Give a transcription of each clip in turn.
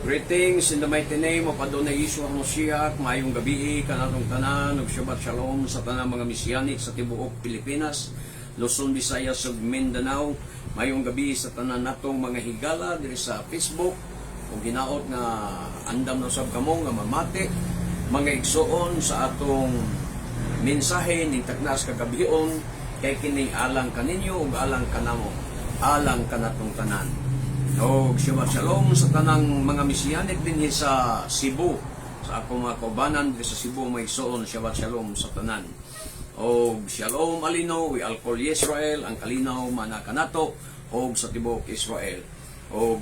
Greetings in the mighty name of Adonai Yeshua Mashiach. Maayong gabi kanatong tanan ug Shabbat Shalom sa tanang mga Mesianic sa tibuok Pilipinas, Luzon, Visayas ug Mindanao. Maayong gabi sa tanan natong mga higala diri sa Facebook ug hinaot nga andam na usab kamo nga mamati, mga igsuon, sa atong mensahe ning taknas kagabion, kay kini alang kaninyo ug alang kanamo, alang kanatong tanan. Og Shabbat Shalom sa tanang mga Mesianic dinhi sa Cebu. Sa akong mga kaubanan diri sa Cebu, mga igsoon, Shabbat Shalom sa tanan. Og Shalom Aleinu, we'al kol Israel, ang kalinaw mana kanato og sa tibuok Israel. Og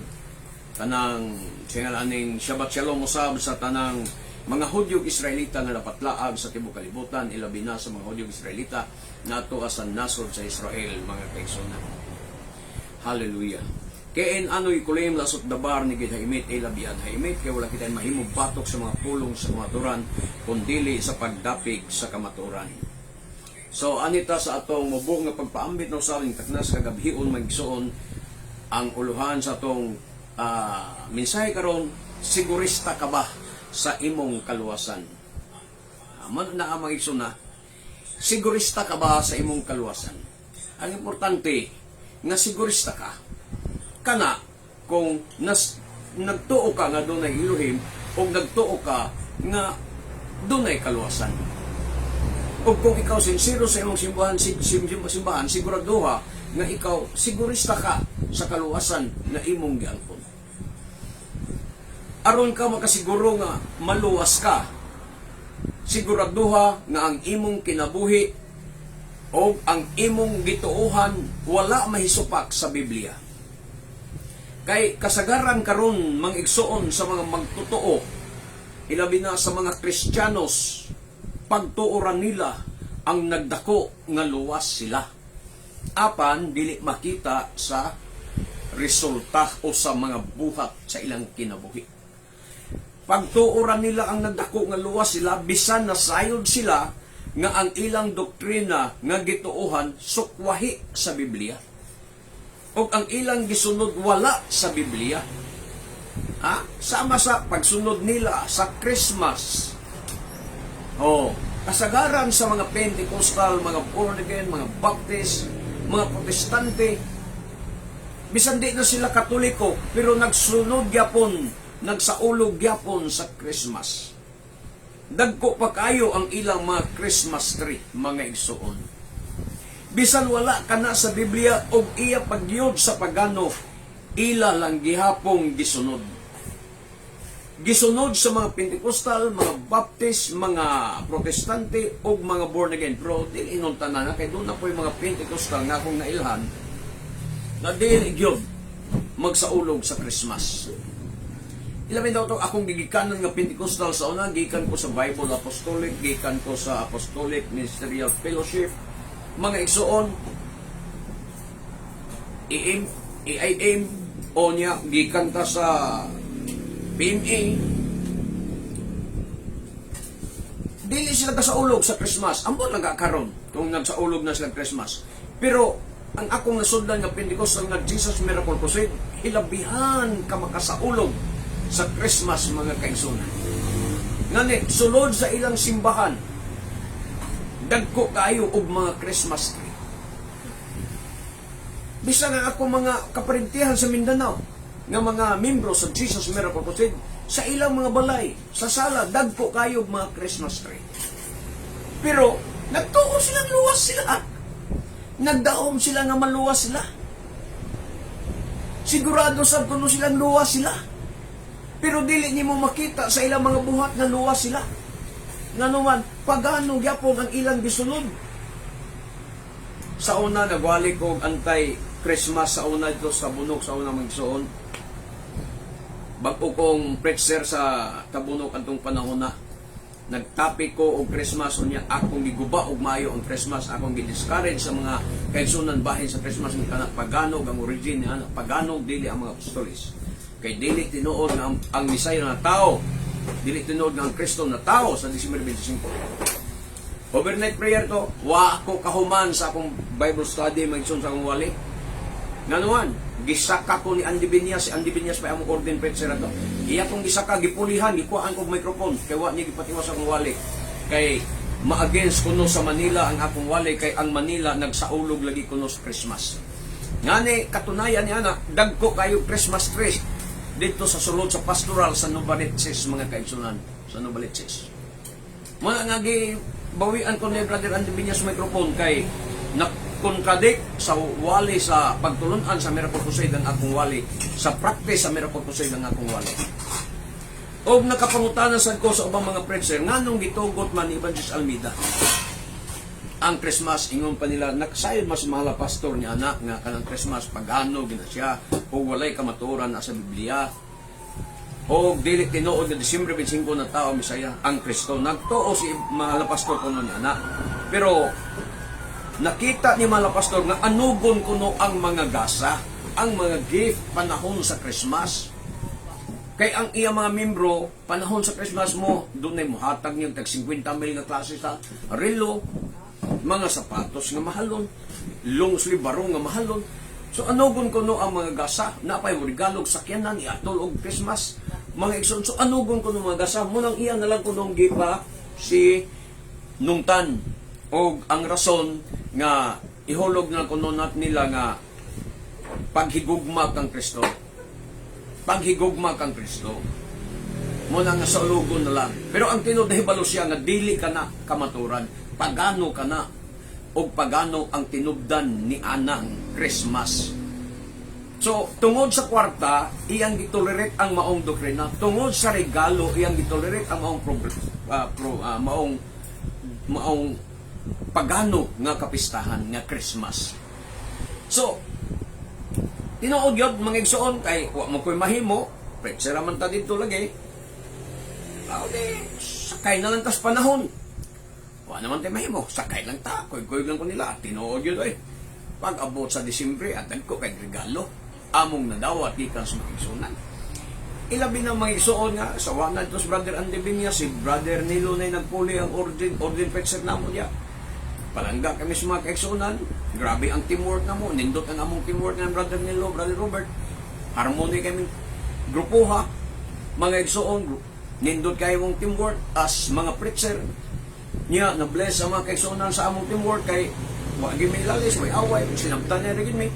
tanang singal aning Shabbat Shalom usab sa tanang mga Hudyo Israelita nga napatlaag sa tibuok kalibutan, ilabi na sa mga Hudyo Israelita nato sa nasod sa Israel, mga kaigsunan. Hallelujah. Ke'en anoy kulim lasot dabar ni gid haimit ay labian haimit, kay wala kita mahimo batok sa mga pulong sa kamaturan kun dili sa pagdapig sa kamaturan. So anita sa atong mubo nga pagpaambit no sa taknas kagabhion, magsuon, ang uluhan sa atong mensahe karon, sigurista ka ba sa imong kaluwasan? Man na ang mga igsoon na, sigurista ka ba sa imong kaluwasan? Ang importante nga sigurista ka kana kung nagtuo ka nga dunay Elohim o nagtuo ka nga dunay kaluwasan. O kung ikaw sincero sa imong simbahan, simbahan, siguraduha nga ikaw sigurista ka sa kaluwasan nga imong giangkon. Aron ka makasiguro nga maluwas ka, siguraduha nga ang imong kinabuhi o ang imong gituohan wala mahisupak sa Biblia. Kay kasagaran karon, mga igsuon, sa mga magtotoo, ilabi na sa mga Kristiyanos, pagtuoran nila ang nagdako nga luwas sila. Apan dili makita sa resulta o sa mga buhat sa ilang kinabuhi. Pagtuoran nila ang nagdako nga luwas sila bisan nasayod sila nga ang ilang doktrina nga gituohan sukwahi sa Biblia. O ang ilang gisunod wala sa Biblia. Ha? Sama sa pagsunod nila sa Christmas. Oh, kasagaran sa mga Pentecostal, mga born again, mga Baptist, mga Protestante, bisan di na sila Katoliko, pero nagsunod gyapon, nagsaulog gyapon sa Christmas. Dagko pa kayo ang ilang mga Christmas tree, mga igsuon. Bisan wala kana sa Biblia og iya pagyud sa pagano, ila lang gihapong gisunod. Gisunod sa mga Pentecostal, mga Baptist, mga Protestante ug mga born again. Pero dili inon tanan na, kay duna poy mga Pentecostal nga akong nailhan na dili gyud magsaulog sa Christmas. Ilabi daw to akong gigikanan nga Pentecostal sa una, gikan ko sa Bible Apostolic, gikan ko sa Apostolic Ministerial Fellowship. Mga igsuon, EM, AIM, o niya, gikan ta sa PMA. Dili sila kasaulog sa Christmas. Ambot lang karon kung nagsaulog na sila Christmas. Pero ang akong nasudlan nga Pentecostal nga Jesus Miracle Crusade, hilabihan ka makasaulog sa Christmas, mga kaigsunan. Ngani, sulod sa ilang simbahan, dagko kayo og mga Christmas tree. Bisan ang ako mga kaparintihan sa Mindanao, nga mga membro sa Jesus Miracle Crusade, sa ilang mga balay, sa sala, dagko kayo og mga Christmas tree. Pero, nagtuo silang luwas sila. Nagdaom sila nga maluwas sila. Sigurado sab kuno silang luwas sila. Pero dili nimo makita sa ilang mga buhat nga luwas sila. Nganuman, pagano gyapon ang ilang gisunod. Sa una, nagwali ko og anti-Christmas sa una dito sa Tabunok, sa una, mga igsoon. Bag-o kong preacher sa Tabunok antong panahon na. Nagtopic ko og Christmas, unya akong giguba og maayo ang Christmas, akong gi-discourage sa mga kaigsunan bahin sa Christmas nga kana pagano ang origin ni ana, pagano, dili ang mga apostoles. Kay dili tinuod nga ang Mesaya na tao, dili tinuod nga ang Kristo na tao sa December 25. Overnight prayer to, wa ako kahuman sa akong Bible study, magson, sa akong wali. Nganuan, Gisaka ko ni Andy Binyas, si Andy Binyas pa among ordained preacher ato. Iya kong gisaka, gipulihan, gikuhaan kog microphone kay wa niya gipatiwas akong wali. Kay ma-against kuno sa Manila ang akong wali, kay ang Manila nagsaulog lagi kuno sa Christmas. Ngani katunayan niya na dagko kayo Christmas tree dito sa sulod sa pastoral sa Novaliches, mga kaigsunan, sa Novaliches. Mga nga bawian ko ni Brother Andy Binyas microphone kay na-contradict sa wali sa pagtulunan sa Miracle Crusade ang akong wali, sa practice sa Miracle Crusade ang akong wali. Og nakapangutana sad ko sa ubang mga preacher, nganong gitugot man ni Evangelist Almeda ang Christmas? Ingon pa nila, naksayod mas mahal pastor niya anak nga kanang Christmas pagano gina siya o walay kamatuoran na sa Biblia o dili tinuod nga Disyembre 25 na tao Mesaya ang Kristo. Nagtuo si mahal na pastor kuno niya anak, pero nakita ni mahal na pastor nga anugon kuno ang mga gasa, ang mga gift panahon sa Christmas, kay ang iya mga membro panahon sa Christmas mo dunay mohatag niya tag 50 mil nga klase sa relo, mga sapatos nga mahalon, long sleeve barong nga mahalon. So anugon kuno ang mga gasa, napay mo regalo og sakyanan iatol og Christmas, mga igsoon. So anugon kuno mga gasa, mo nang iya na lang kunong gipa si nungtan og ang rason nga ihulog na kuno nat nila nga paghigugma kang Kristo. Paghigugma kang Kristo. Mo na nga sa ulugon na lang. Pero ang tinuod, nahibalo siya nga dili ka na kamaturan. Pagano ka na og pagano ang tinubdan ni anang Christmas. So, tungod sa kwarta, iyang gitolerate ang maong doktrina. Tungod sa regalo, iyang gitolerate ang maong pro, ah, pro, ah, maong maong pagano nga kapistahan nga Christmas. So, tinuod yun, mga igsoon, kay wa mo ko'y mahimo, preacher man ta dito lagi. Aw di, sakay na lang tas panahon. Wa naman tayo mahimo, sakay lang ta, kuy-kuy lang ko nila, tinuod yun eh. Pag abot sa Disyembre, at ko kay regalo, among nadawat gikan sa mga igsunan. Ilabi na mga igsuon nga, sa wana ito si Brother Andy Binya, si Brother Nilo na nagpuli ang ordained preacher namo niya. Palangga kami sa mga kaigsunan, grabe ang teamwork namo, nindot ang among teamwork ng Brother Nilo, Brother Robert. Harmony kami grupo ha, mga igsuon, nindot kayo mong teamwork as mga preacher. Niya, na-bless ang mga kaigsunan sa among teamwork kay wa gyud mi lalis, may away, sinabtan niya rin mi.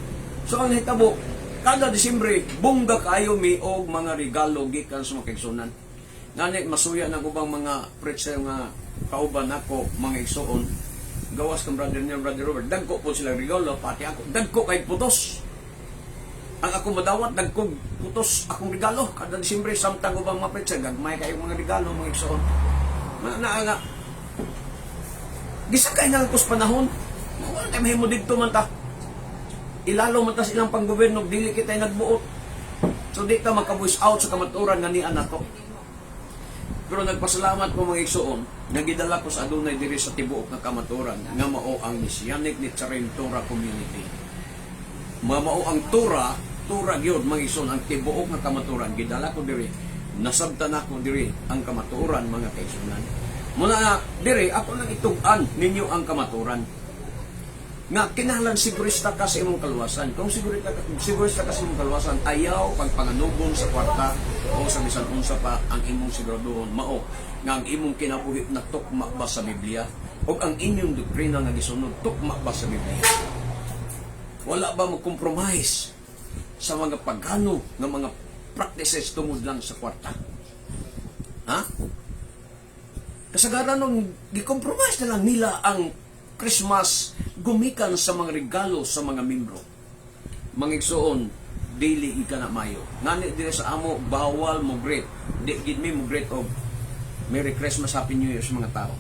So ang nahitabo, kada Disyembre, bongga kayo mi og mga regalo gikan sa mga kaigsunan. Ngani masuya ng ubang mga preacher nga kauban nako, mga igsuon, gawas kang Brother niya, Brother Robert, dagko po sila regalo, pati ako, dagko kay putos. Ang ako madawat, dagko putos akong regalo kada Disyembre, samtang ubang mga preacher, gagmay kayo mga regalo, mga igsuon. Na, na, nga, gisakay na lang ko sa panahon. Wala tayo mahimo dito man ta. Ilalo man ta sa ilang panggobyerno, dili kita nagbuot. So di ta maka-voice out sa kamaturan nga nian nato. Pero nagpasalamat ko, mga igsuon, nga gidala ko sa adunay diri sa tibuok nga kamaturan nga mao ang Messianic Netzarim Torah Community. Mga mao ang Torah, Torah gyud, mga igsuon, ang tibuok nga kamaturan gidala ko diri. Nasabtan ako diri ang kamaturan, mga kaigsunan. Muna na diri ako nang itug-an ninyo ang kamaturan nga kinahanglan sigurista ka sa imong kaluwasan. Kung sigurista ka sa imong kaluwasan, ayaw pagpanganugon sa kwarta o sa bisan unsa pa. Ang imong siguraduhon mao nga ang imong kinabuhi na tukma ba sa Biblia o ang inyong doktrina nga gisunod tukma ba sa Biblia. Wala ba mo compromise sa mga pagano nga mga practices tungod lang sa kwarta? Ha? Kasagaran nung gi-compromise na lang nila ang Christmas gumikan sa mga regalo sa mga membro. Mga igsuon, dili ka na mayo. Ngani dili sa amo bawal mo greet. Di gid mi mo greet og Merry Christmas, Happy New Year sa mga tao.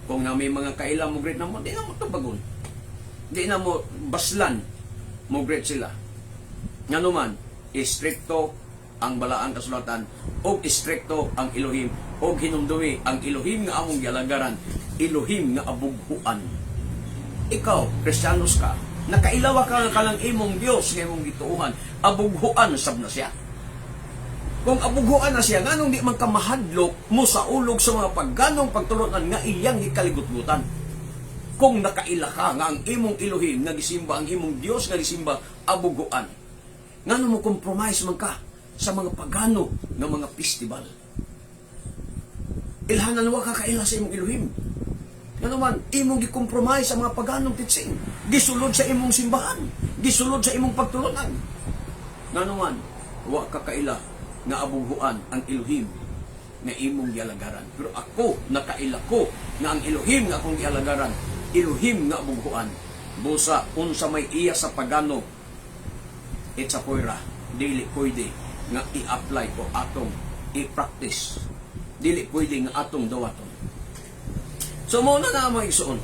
Kung na may mga kaila mo greet na mo, di na mo tubagon. Di na mo baslan mo greet sila. Ngano man, istrikto ang balaang kasulatan o istrikto ang Elohim o hinumdumi ang Elohim nga among gialagaran, Elohim nga abughuan. Ikaw, Kristiyanos ka, nakailawa ka nga kalang imong Dios nga imong gituohan, abughuan sab na siya. Kung abughuan na siya, nganong di man ka mahadlok mo sa ulog sa mga pagganong pagtulunan nga iyang gikaligutgutan? Kung nakaila ka nga ang imong Elohim nga gisimba, ang imong Dios nga gisimba, abughuan. Ngano mo compromise man ka sa mga pagano nga mga festival? Ilhanan, wa ka kaila sa imong Elohim. Ngano man imong gi-compromise sa mga paganong teaching? Gisulod sa imong simbahan, gisulod sa imong pagtulunan. Ngano man wa ka kaila nga abughuan ang Elohim nga imong gialagaran? Pero ako, nakaila ko nga ang Elohim nga akong gialagaran, Elohim nga abughuan. Busa unsa may iya sa pagano, it's a poira, dili pwede nga i-apply o atong i-practice. Dili pwede nga atong dawaton. So mao na mga igsoon.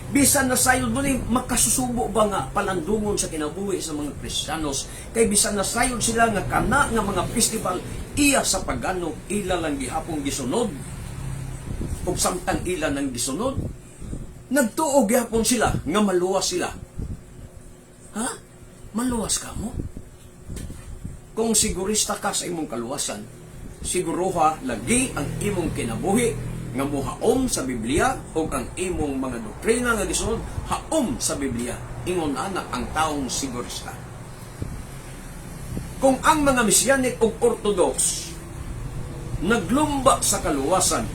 Bisan nasayod mo ni makasusubo ba nga palandungon sa kinabuhi sa mga Kristiyanos, kay bisan nasayod sila nga kana nga mga festival iya sa pagano, ila lang gihapong gisunod, ug samtang ila nang gisunod, nagtuo gihapon sila nga maluwas sila. Ha, maluwas ka mo? Kung sigurista ka sa imong kaluwasan, siguruha lagi ang imong kinabuhi nga muhaom sa Biblia o ang imong mga doktrina nga gisunod haom sa Biblia. Ingon ana ang taong sigurista. Kung ang mga Messianic ug Orthodox naglumba sa kaluwasan,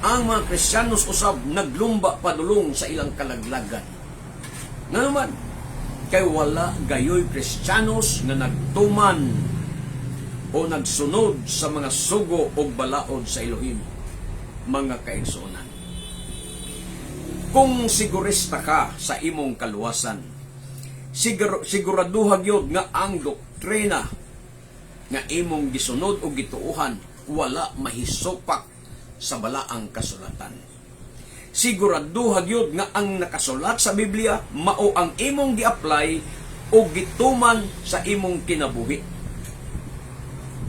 ang mga Kristiyanos usab naglumba padulong sa ilang kalaglagan. Nga naman, kay wala gayoy Kristiyanos nga nagtuman o nagsunod sa mga sugo o balaod sa Elohim, mga kaigsuonan. Kung sigurista ka sa imong kaluwasan, siguraduha gyud nga ang doktrina nga imong gisunod o gituohan wala mahisupak sa balaang kasulatan. Siguraduha gyud nga ang nakasulat sa Biblia mao ang imong gi-apply o gituman sa imong kinabuhi.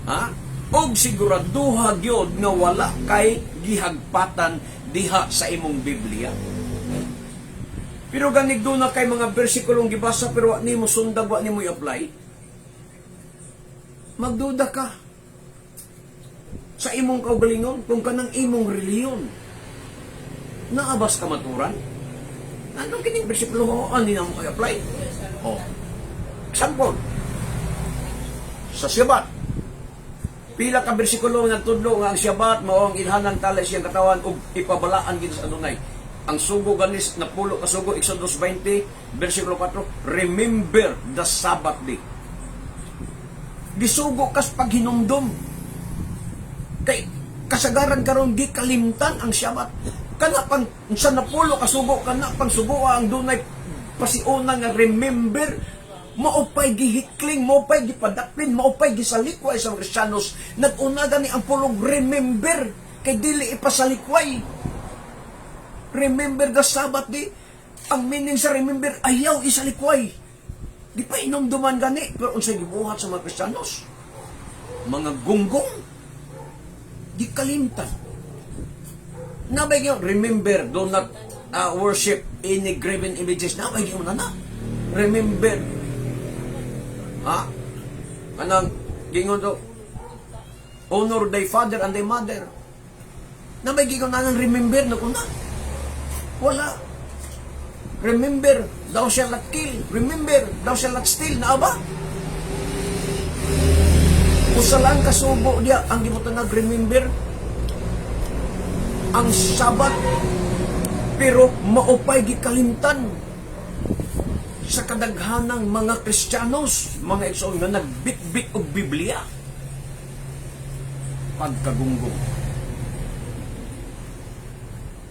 Ha? Og siguraduha gyud nga wala kay gihagpatan diha sa imong Biblia. Pero ganig na kay mga bersikulong gibasa pero wa nimo sundag, wa nimo i-apply. Magduda ka sa imong kaugalingon kung kanang imong reliyon naabas kamaturan. Anong kining bersikulo, ani na mo i-apply? Oh. Example, sa Shabbat, pila ka bersikulo nga nagtudlo nga ang Shabbat mao ang ilhanang tali siyang katawan ug ipabalaan gid sa Adunay. Ang sugo ganis napulo ka sugo, Exodus 20 bersikulo 4, "Remember the Sabbath day." Gisugo kas paghinumdum. Kay kasagaran karon gikalimtan ang Shabbat. Kana pang sa napulo ka sugo, kana pang sugo ang dunay pasiuna nga "remember", mao pay gihikling, mao pay gipadakpin, mao pay gisalikway sa mga Kristiyanos. Nag-una gani ang pulong "remember" kay dili ipasalikway. "Remember the Sabbath day." Ang meaning sa "remember", ayaw isalikway. Di pa hinumduman gani, pero unsay gibuhat sa mga Kristiyanos? Mga gunggong. Di kalimtan. Nabay gyud, "Remember, do not worship any graven images." Nabay gyud na na. "Remember." Ha? Anang gingon to, "Honor thy father and thy mother." Nabay gingon na nang "remember" na kuna. Wala. "Remember, thou shalt not kill." "Remember, thou shalt not steal." Naa ba? Usa lang kasugo diya ang gibutan nag "remember", ang Sabat, pero maupay gikalimtan sa kadaghanang mga Kristiyanos, mga igsoon nga nagbitbit og Biblia. Pagkagunggong.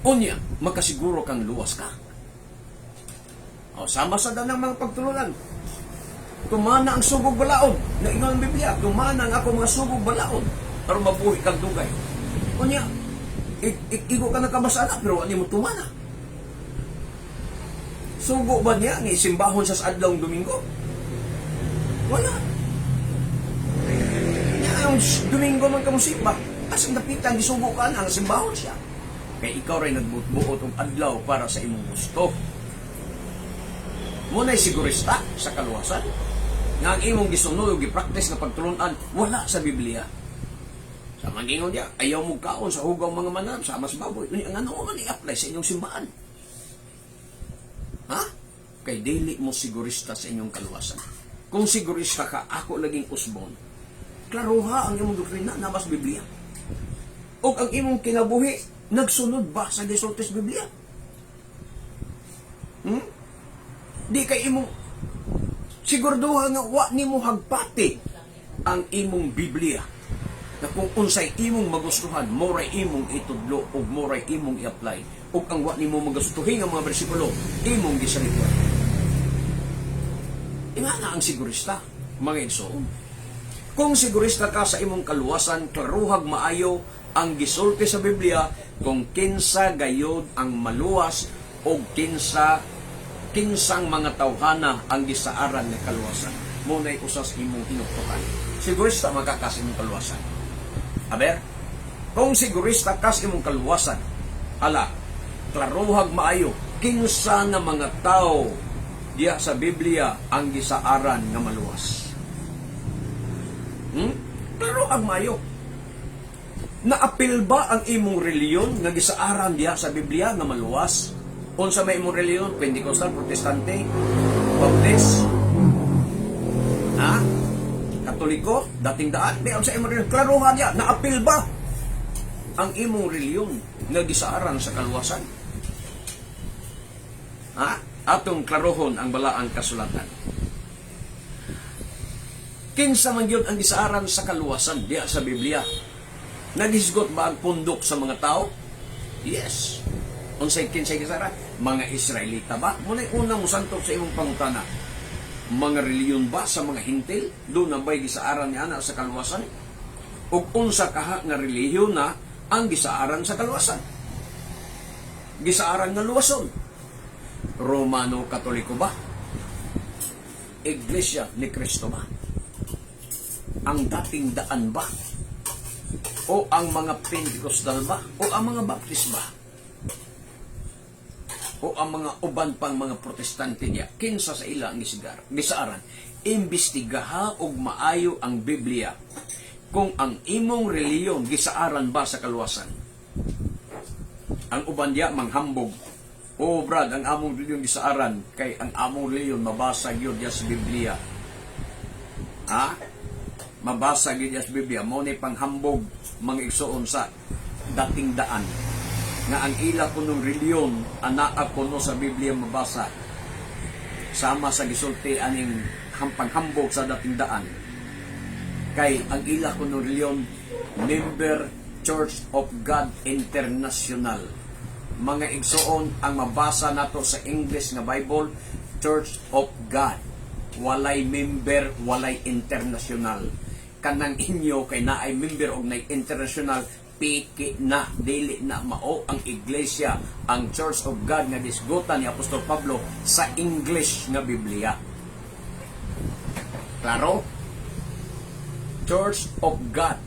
Unya, makasiguro kang luwas ka. O, sama sa danang mga pagtulunan. Tumana ang sugog balaod. Na ingon ang Biblia, tumana ang ako mga sugog balaod aron mabuhi kang dugay. Unya, igo ka nakabasa na, pero ani mo tumana. Sugo ba niya nga isimbahon sa adlawng Domingo? Wala. Nya ang Domingo man kamo simba. Asang dapitan gisugo ka na ang simbahon siya? Kay ikaw ray nagbuot-buot og adlaw para sa imong gusto. Mo na'y sigurista sa kaluwasan. Nga ang imong gisunod ug gi-practice nga pagtulunan wala sa Biblia. Sa magingon niya, ayaw mo kaon sa hugaw mga mananap, sama sa baboy. Unya, ang ano man i-apply sa inyong simbahan? Ha? Kay dili mo sigurista sa inyong kaluwasan. Kung sigurista ka, ako laging usbon. Klaruha ang imong doktrina naa ba sa Biblia? O ang imong kinabuhi, nagsunod ba sa gisulti sa Biblia? Hmm? Di kay imong siguraduha nga wa nimo hagpati ang imong Biblia na kung unsay imong magustuhan, moray imong itudlo ug moray imong i-apply, ug ang wa nimo magustuhin nga mga bersikulo, imong gisalipon. Ingana ang sigurista, mga igsoon. Kung sigurista ka sa imong kaluwasan, klaruhag maayo ang gisulti sa Biblia kung kinsa gayod ang maluwas o kinsang mga tawhana ang gisaaran nga kaluwasan. Mao na'y usas imong hinuktukan. Sigurista man ka sa imong kaluwasan. Aber, kung sigurista ka sa imong kaluwasan, ala, klaruhag maayo, kinsa nga mga tao diya sa Biblia ang gisaaran nga maluwas? Klaruhag maayo. Naapil ba ang imong reliyon nga gisaaran diha sa Biblia nga maluwas? Unsa may imong reliyon? Pentecostal, Protestante, Baptist, ha? Katoliko, Dating Daan, may sa imong reliyon. Klaruhan niya, naapil ba ang imong reliyon nga gisaaran sa kaluwasan? Ha? Atong klaruhon ang balaang kasulatan. Kinsa man gyud ang gisaaran sa kaluwasan diha sa Biblia? Naghisgot ba ang pundok sa mga tao? Yes. Unsay kinsay gisaaran? Mga Israelita ba? Muna'y unang musantok sa imong pangutana. Mga reliyon ba sa mga Hintil? Duna ba'y gisaaran niya na sa kaluwasan? Ug unsa kaha nga relihiyon na ang gisaaran sa kaluwasan? Gisaaran nga luwason. Romano Katoliko ba? Iglesia ni Cristo ba? Ang Dating Daan ba? O ang mga Pentecostal ba? O ang mga Baptist ba? O ang mga uban pang mga Protestante niya? Kinsa sa ila ang gisaaran? Imbestigaha og maayo ang Biblia kung ang imong reliyon gisaaran ba sa kaluwasan. Ang uban diya manghambog. "Oh brad, ang among reliyon gisaaran kay ang among reliyon mabasa gyud diya sa Biblia." Ha? Mabasa gyud diya sa Biblia. Mao ni panghambog, mga igsoon, sa Dating Daan nga ang ila kunong reliyon anaa kuno sa Biblia mabasa, sama sa gisulti aning panghambog sa Dating Daan, kay ang ila kunong reliyon, Member Church of God International. Mga igsoon, ang mabasa nato sa English nga Bible, Church of God, walay member, walay international. Kanang inyo kay naay member og naay international, piki na, dili na mao ang iglesia, ang Church of God nga gisgutan ni Apostol Pablo sa English nga Biblia. Klaro? Church of God,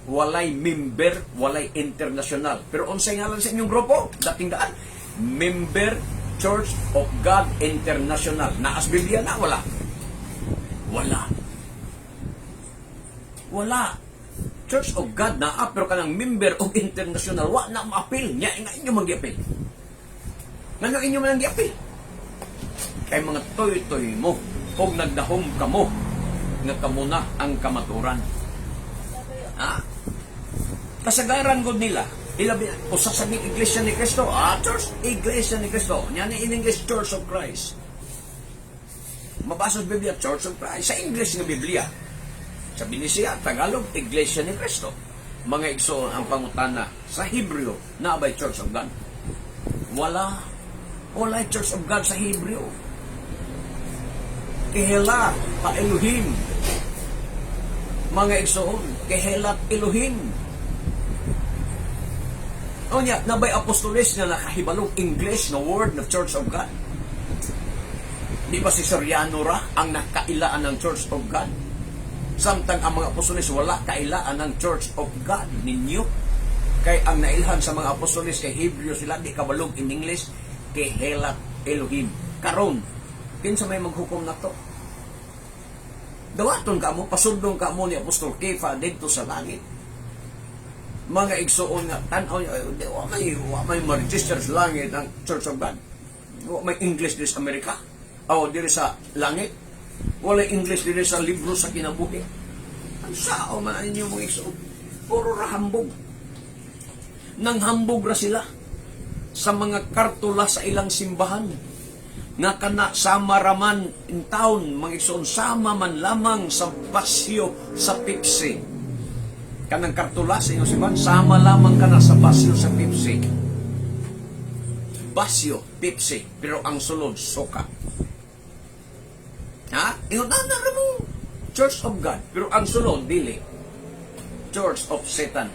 walay member, walay international. Pero unsay ngalan sa inyong grupo? Dating Daan, Member Church of God International. Naas Biblia na wala? Wala. Wala. Church of God naa, pero kanang member og international, wa na maapil nya. Nga inyo man giapil, ngano inyo man giapil? Kay mga toy-toy mo og nagdahom kamo nga kamo na ang kamaturan. Ha, kasagaran gud nila ilabi usa sa ning Iglesia ni Cristo. Ah, Church, Iglesia ni Cristo nya ni, in English, Church of Christ. Mabasa sa Biblia, Church of Christ sa English nga Biblia. Sa Binisaya, Tagalog, Iglesia ni Cristo. Mga igsoon, ang pangutana, sa Hebreo, naa ba'y Church of God? Wala. Wala Church of God sa Hebreo. Kehelat, pa Elohim. Mga igsoon, Kehelat Elohim. O niya, naa bay apostoles nga nakahibalong English na word ng Church of God? Di ba si Soriano ra ang nakailaan ng Church of God? Samtang ang mga apostoles wala kailaan ng Church of God ninyo. Kay ang nailhan sa mga apostoles kay Hebreo sila, di kabalog in English, Kehelat Elohim. Karon, kinsa may maghukom nato? Dawaton ka mo, pasundong ka mo ni Apostol Kefa didto sa langit. Mga igsoon nga tan-aw niyo, ay, di, wa may ma-register sa langit ang Church of God. Wa may English diri sa Amerika. O diri sa langit. Walay English diri sa libro sa kinabuhi. Ang sao man ninyo, mga igsoon. Puro ra hambog. Nang hambog ra sila sa mga kartula sa ilang simbahan. Nga kana sama raman in town, mga igsoon, sama man lamang sa basyo sa Pepsi. Kanang kartula sa inyong simbahan, sama lamang kana sa basyo sa Pepsi. Basyo, Pepsi, pero ang sulod, suka. Ha? Ingon na na mo. Church of God. Pero ang sulod, dili. Church of Satan.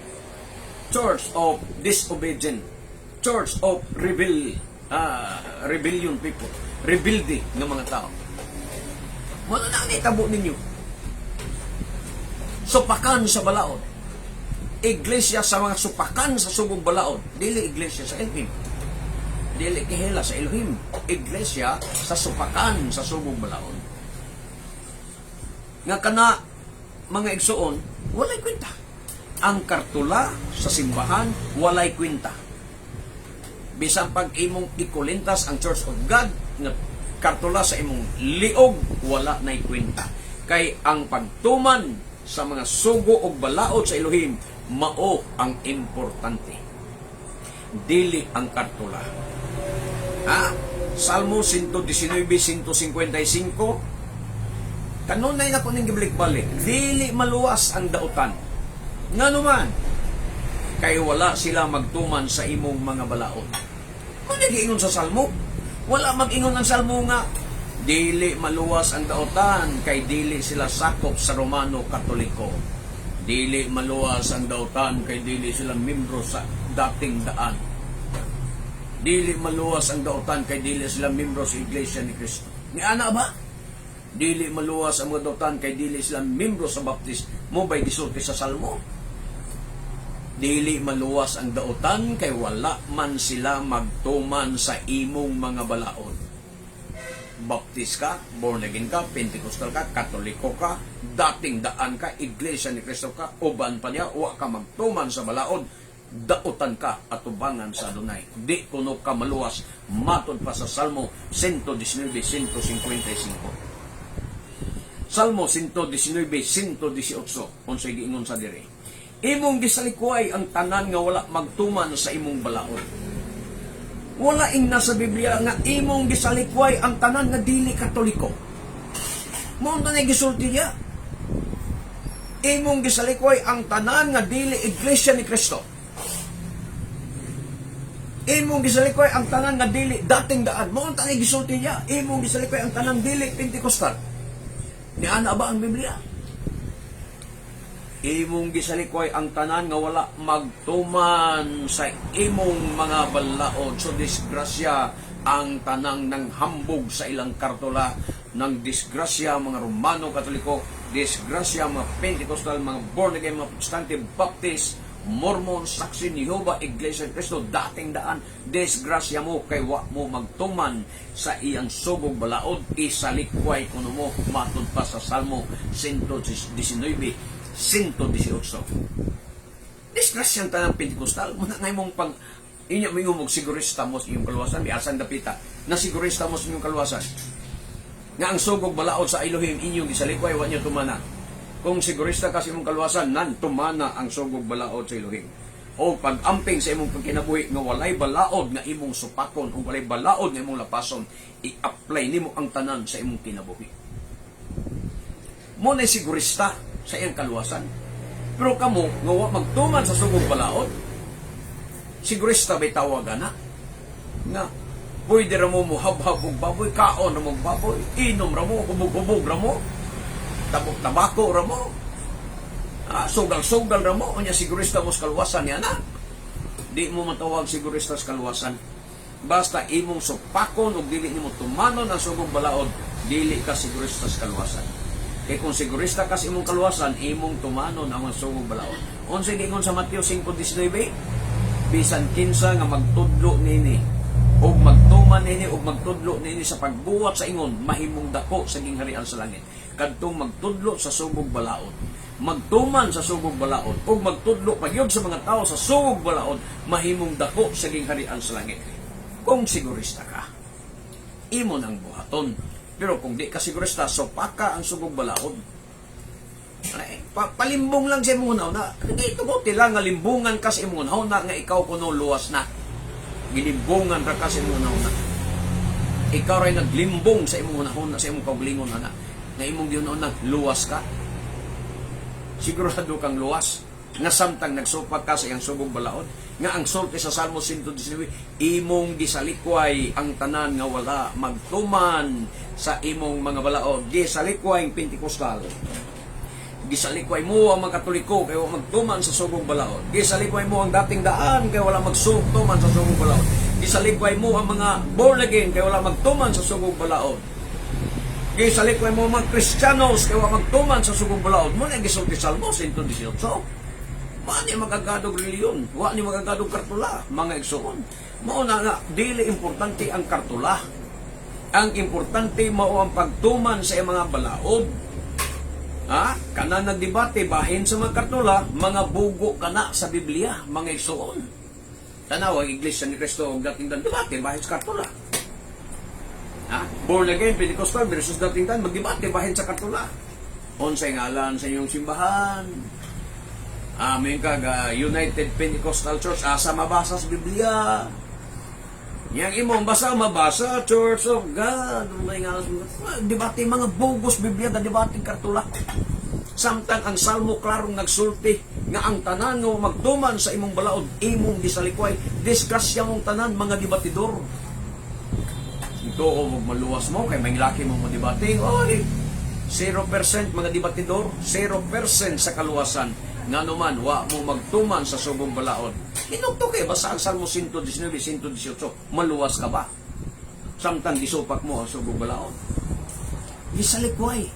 Church of disobedient. Church of rebellion people. Rebelde ng mga tao. Wala na ang itabo ninyo. Supakan sa balaod. Iglesia sa mga supakan sa sugong balaod. Dili iglesia sa Elohim. Dili kehila sa Elohim. Iglesia sa supakan sa sugong balaod. Nga kana, mga igsoon, walay kwenta. Ang kartula sa simbahan, walay kwenta. Bisan pag imong ikulintas ang Church of God nga kartula sa imong liog, wala na'y kwenta. Kay ang pagtuman sa mga sugo og balaod sa Elohim, mao ang importante. Dili ang kartula. Ha? Salmo 119, 155. Kanunay na ko ning gibalik-balik. Dili maluwas ang dautan. Ngano man, kay wala sila magtuman sa imong mga balaod. Kung nag-iingon sa Salmo, wala mag-ingon ang Salmo nga dili maluwas ang dautan kay dili sila sakop sa Romano Katoliko. Dili maluwas ang dautan kay dili sila membro sa Dating Daan. Dili maluwas ang dautan kay dili sila membro sa Iglesia ni Cristo. Ni ana ba? Dili maluwas ang mga dautan kay dili sila membro sa Baptist. Mao ba'y gisulti sa Salmo? Dili maluwas ang dautan kay wala man sila magtuman sa imong mga balaod. Baptist ka, born again ka, Pentecostal ka, Katoliko ka, Dating Daan ka, Iglesia ni Cristo ka, uban pa niya, wa ka magtuman sa balaod, dautan ka at tubangan sa Adonai. Di kuno ka maluwas, matod pa sa Salmo 119, 155. Salmo 119, 118, unsay giingon sa diri? Imong gisalikway ang tanan nga wala magtuman sa imong balaod. Wala ing nasa Biblia nga imong gisalikway ang tanan nga dili Katoliko. Mao na gisulti niya. Imong gisalikway ang tanan nga dili Iglesia ni Cristo. Imong gisalikway ang tanan nga dili Dating Daan. Mao na gisulti niya. Imong gisalikway ang tanan dili Pentecostal. Niana ba ang Biblia? Imong gisalikway ang tanan nga wala magtuman sa imong mga balaod. So disgrasya ang tanang nang hambog sa ilang kartula, ng disgrasya mga Romano Katoliko, disgrasya mga Pentecostal, mga born again, mga Protestante, Baptist, Mormon, Saksi ni Jehovah, Iglesia ni Cristo, Dating Daan, disgrasya mo kay wa mo magtuman sa iyang sugog balaod, isalikway kuno mo, matod pa sa Salmo 119, 118. Disgrasya ang tanang Pentecostal. Muna na imong pag inya mo yung sigurista mo sa iyong kaluwasan, asan dapita na sigurista mo sa inyong kaluwasan? Nga ang sugog balaod sa Elohim inyong gisalikway, wa niyo tumana. Kung sigurista ka sa imong kaluwasan, nan tumana ang sugog balaod sa Elohim. O pag-amping sa imong pagkinabuhi nga walay balaod nga imong supakon o walay balaod nga imong lapason, i-apply nimo ang tanan sa imong kinabuhi. Mo na sigurista sa iyang kaluwasan. Pero kamo, nga wa magtuman sa sugong balaod, sigurista ba'y tawag na? Nga, pwede ra mo muhabhab og baboy, kaon ra mo og baboy, inom ra mo, hubog-hubog ra mo, tabok-tabako ra mo, sugal-sugal ra mo, unya sigurista mo sa kaluwasan niya na. Di mo matawag sigurista sa kaluwasan. Basta imong supakon ug dili nimo tumanon ang sugong balaod, dili ka sigurista sa kaluwasan. Kay kung sigurista ka sa imong kaluwasan, imong tumanon ang mga sugong balaod. Unsay giingon sa Mateo 5:19? Bisan kinsa nga magtudlo nini ug magtuman nini ug magtudlo nini sa pagbuhat sa ingon, mahimong dako sa gingharian sa langit. Kadtong magtudlo sa sugog balaod, magtuman sa sugog balaod ug magtudlo pagyud sa mga tao sa sugog balaod, mahimong dako sa gingharian sa langit. Kung sigurista ka, imo nang buhaton. Pero kung di ka sigurista, supaka ang sugong balaod. Ay, palimbong lang sa imong hunahuna. Hindi tuguti lang nga limbungan ka sa imong hunahuna nga ikaw kuno luwas na. Gilimbungan ra ka sa imong hunahuna. Ikaw ray naglimbong sa imong hunahuna, sa imong kaugalingon ana. Nga imong gihunahuna, luwas ka. Sigurado kang luwas nga samtang nagsupak ka sa iyang sugong balaod, nga ang sulti sa Salmo 119, imong gisalikway ang tanan nga wala magtuman sa imong mga balaod. Gisalikway ang Pentecostal, gisalikway mo ang mga Katoliko kay wala magtuman sa sugong balaod, gisalikway mo ang Dating Daan kay wala magtuman sa sugong balaod, gisalikway mo ang mga born again kay wala magtuman sa sugong balaod, gisalikway mo ang mga Kristiyanos kay wala magtuman sa sugong balaod. Mao na gisulti Salmo 118. Wa ni magagadog reliyon, wa ni magagadog kartula, mga igsoon. Mao na nga, dili importante ang kartula. Ang importante mao ang pagtuman sa iyang mga balaod. Ha? Kana nagdebate bahin sa mga kartula, mga bugo kana sa Biblia, mga igsoon. Tanaw ang Iglesia ni Cristo og Dating Daan, debate bahin sa kartula. Ha? Born again, Pentecostal versus Dating Daan, magdebate bahin sa kartula. Unsay ngalan sa inyong simbahan? Amin ka ga United Pentecostal Church, asa mabasa sa Biblia? Yang imong basa mabasa Church of God. May nga debate, mga bugos Biblia, da debate kartula. Samtang ang Salmo klarong nagsulti nga ang tanan nga magtuman sa imong balaod imong gisalikway. Disgrasya mong tanan, mga debatidor. Ito o maluwas mo kay may laki mo mo debate. Oy, 0% mga debatidor, 0% sa kaluwasan. Ngano man, wa mo magtuman sa sugong balaod. Hinugto kay basa ang Salmo 119, 118, maluwas ka ba? Samtang gisupak mo ang sugong balaod. Gisalikway.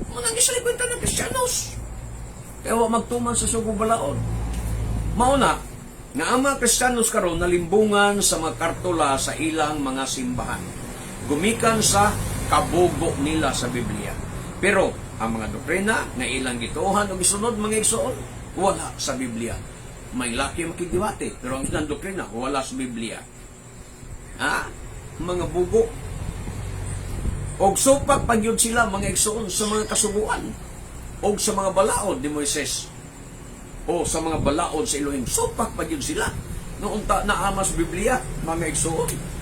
Mao nang gisalikway tanan Kristiyanos. Kaya wa magtuman sa sugong balaod. Mao na nga ang mga Kristiyanos karon nalimbungan sa mga kartula sa ilang mga simbahan. Gumikan sa kabugo nila sa Biblia. Pero ang mga doktrina nga ilang gituohan o gisunod, mga igsoon, wala sa Biblia. May laki makigdebate, pero ang ilang doktrina wala sa Biblia. Ha? Mga bugo. Og supak pagyud sila, mga igsoon, sa mga kasuguan og sa mga balaod ni Moises o sa mga balaod sa Elohim. Supak pagyud sila. Noon ta naama sa Biblia, mga igsoon.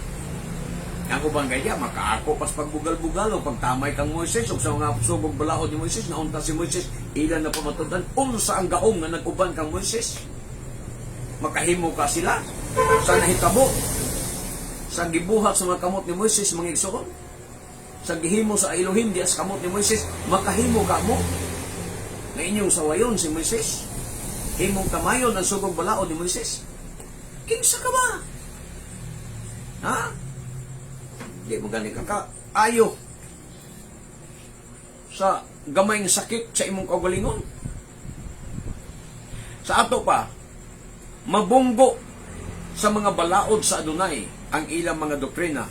Ako bang gaya, makaako pas pagbugal-bugal o pagtamay kang Moises o sa mga sugong balaod ni Moises, naunta si Moises, ilan na pamatudan, unsa ang gaong nga nag-uban kang Moises? Makahimo ka sila sa nahitabo sa gibuhat sa mga kamot ni Moises, mga igsoon? Sa gihimo sa Elohim dias kamot ni Moises, makahimo ka mo nga inyong sawayon si Moises? Himong tamayon ang sugong balaod ni Moises? Kinsa ka ba? Ha? Di mo gani ka ka ayo sa gamay nga sakit sa imong kaugalingon. Sa ato pa, mabunggo sa mga balaod sa Adonai ang ilang mga doktrina,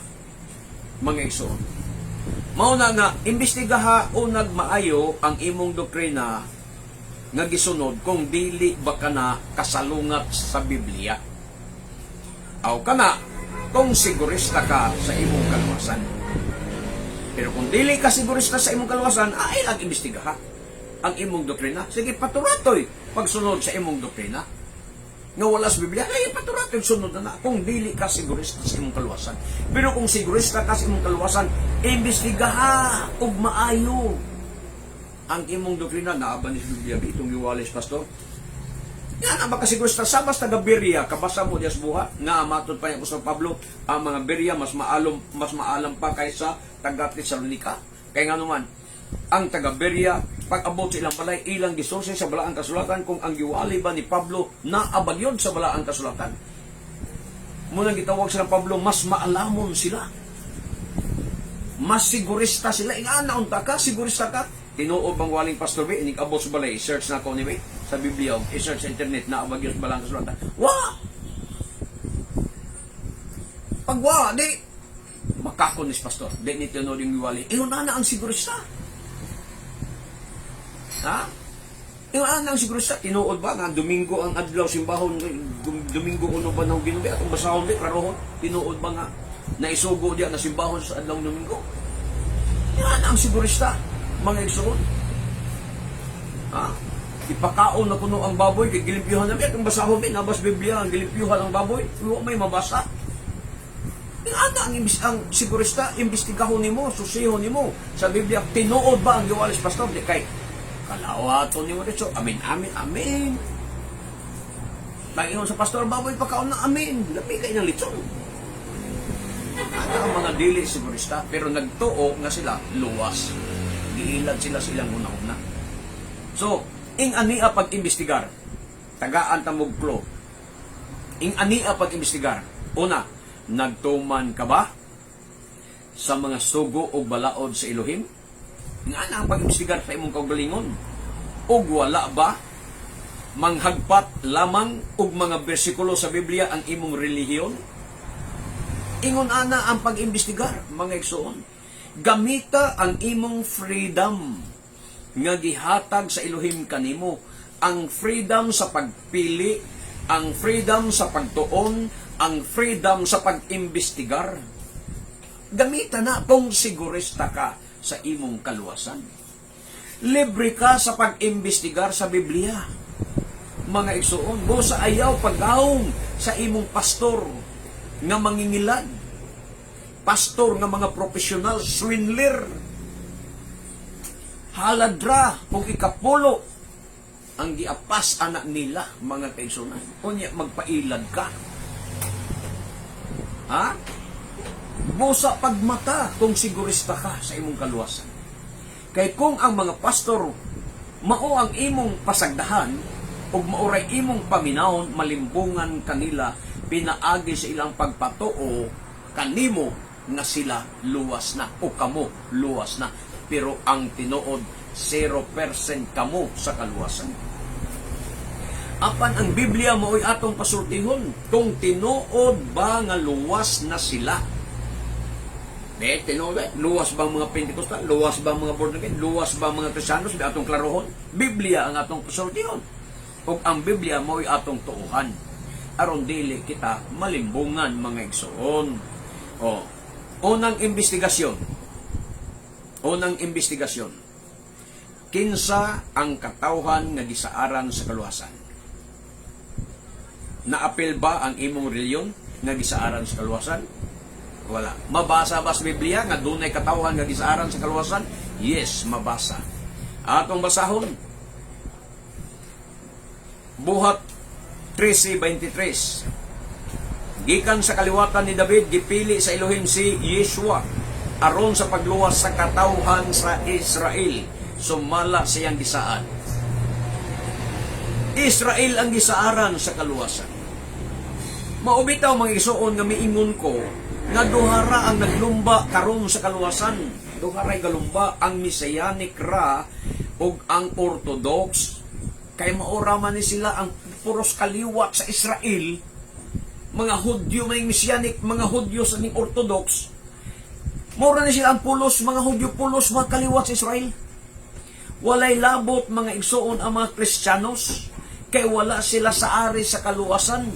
mga igsoon. Mao na nga imbestigaha o nagmaayo ang imong doktrina nga gisunod kung dili ba kana kasalungat sa Biblia. Aw kana kung sigurista ka sa imong kaluwasan. Pero kung dili ka sigurista sa imong kaluwasan, ay lang imbestigaha ang imong doktrina. Sige, paturatoy pagsunod sa imong doktrina nga wala sa Biblia, ay paturatoy sunod na na kung dili ka sigurista sa imong kaluwasan. Pero kung sigurista ka sa imong kaluwasan, imbestigaha og maayo ang imong doktrina. Naa ba ni sa Biblia itong giwalis, pastor? Nga na makasigurista sa basta taga Berea, kabasa mo dias buhat, nga matod pa ni Apostol Pablo, ang mga Berea mas maalam pa kaysa taga Tesalonica. Kaya nga naman, ang taga Berea, pag abot sa ilang balay, ilang gisusi sa balaang kasulatan kung ang giwali ba ni Pablo naabag yun sa balaang kasulatan. Munang gitawag sila Pablo, mas maalamon sila. Mas sigurista sila. Nga naunta ka, sigurista ka. Tinuod bang waling Pastor B, inig abot sa balay, search na ako ni B, sa Biblia, i-search sa internet, naabag yun sa balaang kasulatan. Wa! Pag wa, di, makakon ni Pastor. Di ni tinuod yung giwali. Ingon na na ang sigurista. Ha? Ingon na ang sigurista. Tinuod ba nga Domingo ang adlaw simbahon, Domingo uno ba ng Ginoo? Atong basahon di, klarohon. Tinuod ba nga naisugo diya na simbahon sa adlaw Domingo? Yan ang sigurista, mga igsoon. Ha? Ipakaon na kuno ang baboy, kay gilimpyuhan namin. Kung basahon may nabas Biblia, ang gilimpyuhan ang baboy, wa may mabasa. Ana ang sigurista, imbestigahon nimo, susihon nimo sa Biblia, tinuod ba ang giwalis, pastor? Di kay kalawaton nimo dito, amin, amin, amin. Pagingon sa pastor, baboy pakaon na, amin. Labi kay ng litson. Ana ang mga dili sigurista, pero nagtuo nga sila luwas. Giilad sila silang una-una. So, ing ania pag-imbestigar, tagaan tamog klo. Ing ania pag-imbestigar. Una, nagtuman ka ba sa mga sugo o balaod sa Elohim? Nga na ang pag-imbestigar sa imong kaugalingon. Ug wala ba manghagpat lamang og mga bersikulo sa Biblia ang imong relihiyon? Ingon ana ang pag-imbestigar, mga igsoon. Gamita ang imong freedom nga gihatag sa Elohim kanimo. Ang freedom sa pagpili, ang freedom sa pagtuon, ang freedom sa pag-imbestigar. Gamita na kung sigurista ka sa imong kaluwasan. Libre ka sa pag-imbestigar sa Biblia. Mga igsoon, busa ayaw pagawong sa imong pastor nga mangingilad. Pastor nga mga profesional, swindler. Haladra kung ikapulo ang giapas anak nila, mga kaigsunan. Unya magpailad ka. Ha? Busa pagmata kung sigurista ka sa imong kaluwasan. Kay kung ang mga pastor mao ang imong pasagdahan ug maoray imong paminawon, malimbungan kanila pinaagi sa ilang pagpatuo kanimo nga sila luwas na o kamo luwas na, pero ang tinuod, 0% kamo sa kaluwasan. Apan ang Biblia mao'y atong pasultihon kung tinuod ba nga luwas na sila. Eh, tinuod ba? Luwas ba ang mga Pentecostal? Luwas ba ang mga born again? Luwas ba ang mga Kristiyanos? Di atong klarohon. Biblia ang atong pasultihon. Ug ang Biblia mao'y atong tuuhan. Aron dili kita malimbungan, mga igsoon. O, unang investigasyon. Unang investigasyon. Kinsa ang katawhan nga gisaaran sa kaluwasan? Naapil ba ang imong reliyon nga gisaaran sa kaluwasan? Wala. Mabasa ba sa Biblia nga dunay katawhan nga gisaaran sa kaluwasan? Yes, mabasa. Atong basahon. Buhat 13:23. Gikan sa kaliwatan ni David, gipili sa Elohim si Yeshua aron sa pagluwas sa katawhan sa Israel sumala sa iyang gisaad. Israel ang gisaaran sa kaluwasan. Mao bitaw, mga igsuon, nga miingon ko nga duha ra ang naglumba karon sa kaluwasan. Duha ra'y galumba, ang Messianic ra ug ang Orthodox. Kay maora man ni sila ang puros kaliwat sa Israel. Mga Hudyo may Messianic, mga Hudyo sa ning Orthodox. Mora ni sila ang pulos, mga Hudyo pulos, mga kaliwat sa Israel. Walay labot, mga igsuon, ang mga Kristiyanos kay wala sila sa ari sa kaluwasan.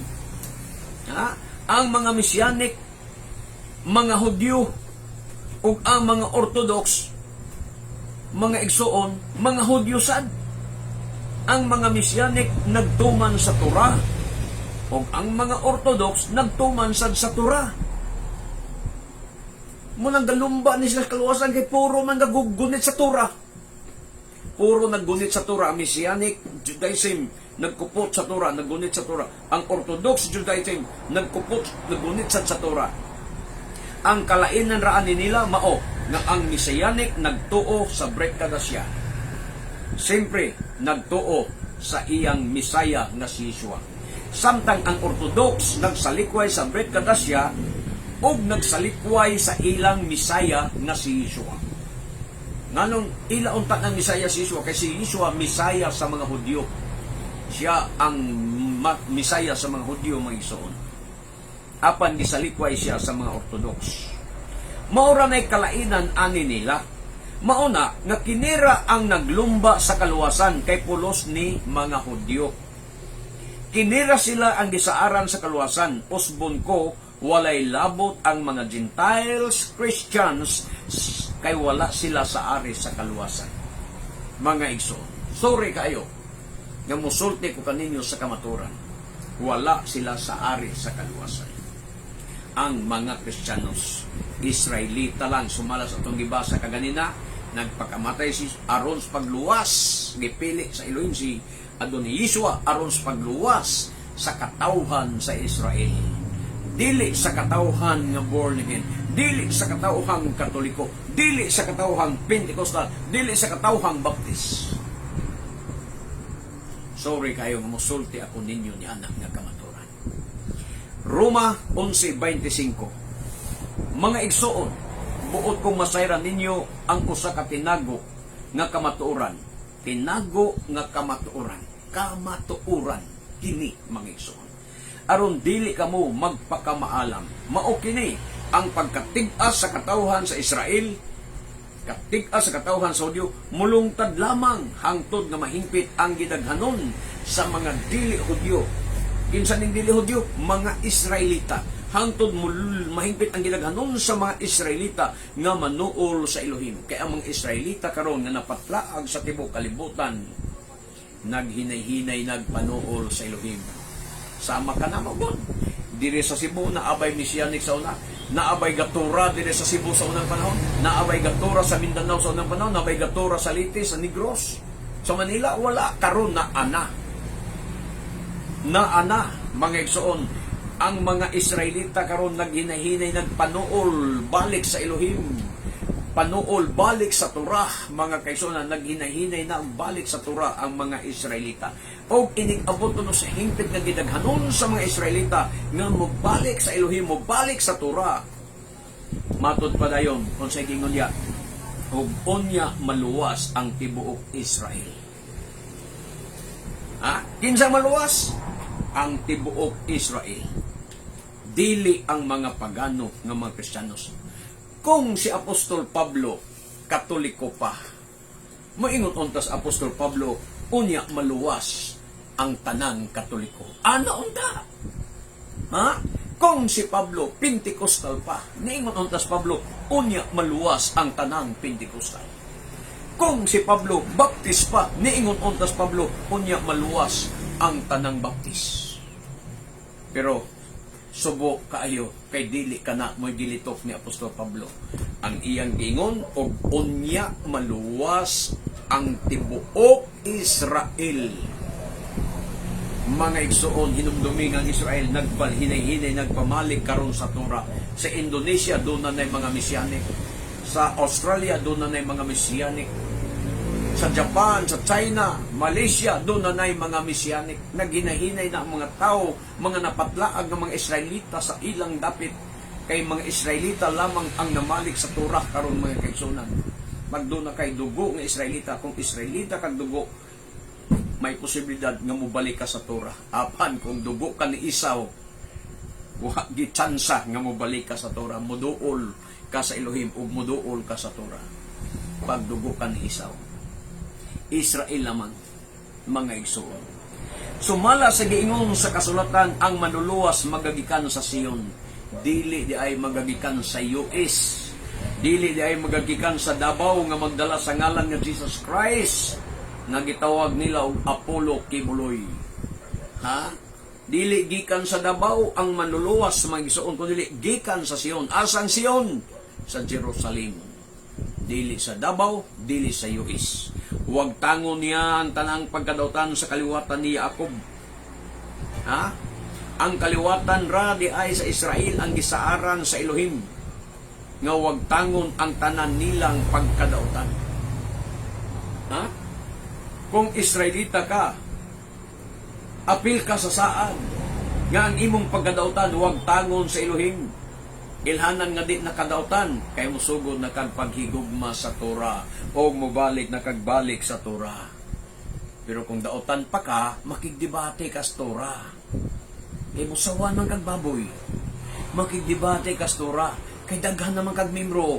Ha? Ang mga Messianic, mga Hudyo, ug ang mga Orthodox, mga igsuon, mga Hudyo sad. Ang mga Messianic nagtuman sa Torah, ug ang mga Orthodox nagtuman sad sa Torah. Munang galumba ni sila sa kaluwasan kay puro man gagugunit sa Torah. Puro naggunit sa Torah. Ang Messianic Judaism nagkupot sa Torah, naggunit sa Torah. Ang Orthodox Judaism nagkupot, naggunit sad sa Torah. Ang kalainan raan ni nila mao nga ang Messianic nagtuo sa Brit Kadasya. Siyempre, nagtuo sa iyang Misaya nga si Yeshua. Samtang ang Orthodox nagsalikway sa Brit Kadasya ug nagsalikway sa ilang Misaya nga si Yeshua. Nganong ila unta ng Misaya si Yeshua? Kay si Yeshua Misaya sa mga Hudyo. Siya ang Misaya sa mga Hudyo, mga igsoon. Apan gisalikway siya sa mga Orthodox. Maura na'y kalainan ani nila. Mauna nga kinira ang naglumba sa kaluwasan kay pulos ni mga Hudyo. Kinira sila ang gisaaran sa kaluwasan. Usbon ko, walay labot ang mga Gentiles Christians. Kay wala sila sa ari sa kaluwasan. Mga igsoon, sorry kayo nga musulti ko kaninyo sa kamaturan. Wala sila sa ari sa kaluwasan. Ang mga Kristiyanos, Israelita lang. Sumala sa atong gibasa kaganina, nagpakamatay si aron sa pagluwas, gipili sa Elohim si Adonai Yeshua aron sa pagluwas sa katawhan sa Israel. Dili sa katawhan nga born again, dili sa katawhang Katoliko, dili sa katawhang Pentecostal, dili sa katawhang Baptist. Sorry kayo nga musulti ako ninyo ni anak nga kamaturan. Roma 11:25. Mga igsoon, buot kong masayran ninyo ang usa ka tinago nga kamatuoran. Tinago nga kamatuoran. Kamatuoran kini, mga igsoon. Aron dili kamo magpakamaalam. Mao kini ang pagkatig-as sa katawhan sa Israel, katig-as sa katawhan sa Hudyo, mulungtad lamang hangtod nga mahingpit ang gidaghanon sa mga dili Hudyo. Kinsa ning dili Hudyo? Mga Israelita. Hangtod mahingpit ang gidaghanon sa mga Israelita nga manuol sa Elohim. Kaya ang mga Israelita karon nga napatlaag sa tibuok kalibutan, naghinay-hinay nagpanuol sa Elohim. Sama ka na mo. Diri sa Cebu, naabay Messianic sa una. Naabay Gatura diri sa Cebu sa unang panahon. Naabay Gatura sa Mindanao sa unang panahon. Naabay Gatura sa Leyte, sa Negros. Sa Manila, wala. Karon na ana. Na ana, mga igsoon. Ang mga Israelita karon naghinay-hinay nagpanuol balik sa Elohim. Panuol balik sa Torah, mga kaigsuonan, naghinay-hinay na ang balik sa Torah ang mga Israelita. O inig-abot no sa hingpit nga gidaghanon sa mga Israelita nga mobalik sa Elohim, mobalik sa Torah. Matod pa dayon, unsay gingon niya, ug unya maluwas ang tibuok Israel. Ha? Kinsa maluwas? Ang tibuok Israel. Dili ang mga pagano nga mga Kristiyanos. Kung si Apostol Pablo Katoliko pa, moingon untas Apostol Pablo, unya maluwas ang tanang Katoliko. Ana unta? Ha? Kung si Pablo Pentecostal pa, niingon untas Pablo, unya maluwas ang tanang Pentecostal. Kung si Pablo Baptist pa, niingon untas Pablo, unya maluwas ang tanang Baptist. Pero subo kaayo kay dili kana mo'y gilitok ni Apostol Pablo. Ang iyang giingon, og unya maluwas ang tibuok Israel. Mga igsoon, hinumdumi ang Israel nagbalhinay-hinay nagpamalik karon sa Torah. Sa Indonesia doon na mga Messianic. Sa Australia doon na mga Messianic. Sa Japan, sa China, Malaysia, doon na na'y mga Messianic. Naghinay-hinay na ang mga tao, mga napatlaag ng mga Israelita sa ilang dapit. Kay mga Israelita lamang ang namalik sa Torah karon, mga kaigsunan. Magdoon na kay dugo nga Israelita. Kung Israelita kag dugo, may posibilidad nga mobalik ka sa Torah. Apan kung dugo ka ni Esau, wa gitsansa nga mobalik ka sa Torah. Muduol ka sa Elohim ug muduol ka sa Torah. Pag dugo ka ni Esau. Israel lamang, mga igsoon. Sumala sa giingon sa kasulatan, ang manluluwas magagikan sa Sion. Dili di ay magagikan sa US. Dili di ay magagikan sa Davao nga magdala sa ngalan nga Jesus Christ nga gitawag nila og Apollo Quiboloy. Ha? Dili gikan sa Davao ang manluluwas, mga igsoon, kundi gikan sa Sion. Asang Sion? Sa Jerusalem. Dili sa Davao, dili sa US. Huwag tango niya ang tanang pagkadautan sa kaliwatan ni Jacob. Ha? Ang kaliwatan ra di ay sa Israel ang gisaaran sa Elohim nga wag tangon ang tanan nilang pagkadautan. Ha? Kung Israelita ka, apil ka sa saad nga ang imong pagkadautan wag tangon sa Elohim. Ilhanan nga di nakadautan kay musugod na kag paghigugma sa Torah o mobalik na kag balik sa Torah. Pero kung dautan pa ka, makigdebate ka sa Torah. Kay musawan man kag baboy. Makigdebate ka sa Torah. Kay daghan naman kag membro.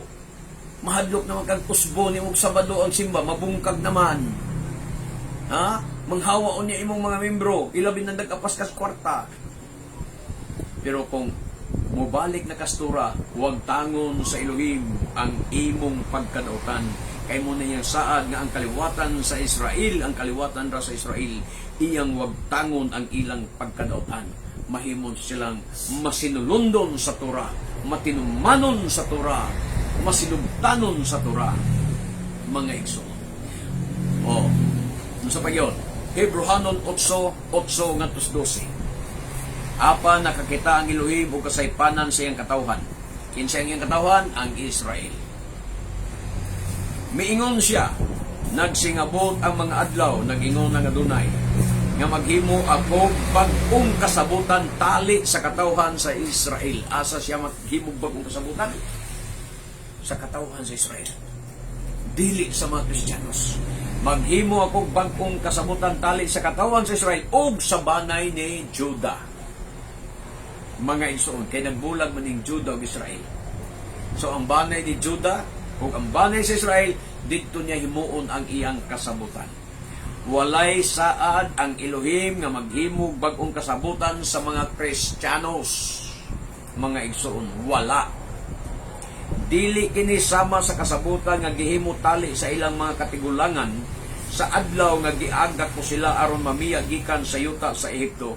Mahadlok naman kag usbo ni og Sabado ang simba, mabungkag naman. Ha? Manghawa unya imong mga membro, ilabi na nag-apas kas kwarta. Pero kung Mubalik na kas Torah, wagtangon sa Elohim ang imong pagkadautan. Kay mao na iyang saad nga ang kaliwatan sa Israel, ang kaliwatan ra sa Israel, iyang wagtangon ang ilang pagkadautan. Mahimon silang masinulondon sa Torah, matinumanon sa Torah, masinugtanon sa Torah, mga igsoon. Oh, sa pagyon, Hebrohanon 8, 8 ngadto 12. Apan nakakita ang Elohim og kasaypanan sa iyang katawhan. Kinsa ang iyang katawhan? Ang Israel. Miingon siya, "Nagsingabot ang mga adlaw," nag-ingon ang Adunay, "nga maghimo ako bag-ong kasabutan tali sa katawhan sa Israel." Asa siya maghimo bag-ong kasabutan? Sa katawhan sa Israel. Dili sa mga Kristiyanos. "Maghimo ako bag-ong kasabutan tali sa katawhan sa Israel ug sa banay ni Judah." Mga igsoon, kay nagbulag man ning Judah ug Israel. So ang banay ni Judah ug ang banay sa Israel, didto niya himuon ang iyang kasabutan. Walay saad ang Elohim nga maghimog bag-ong kasabutan sa mga Kristiyanos. Mga igsoon, wala. Dili kini sama sa kasabutan nga gihimo tali sa ilang mga katigulangan sa adlaw nga giagak ko sila aron mamiya gikan sa yuta sa Ehipto.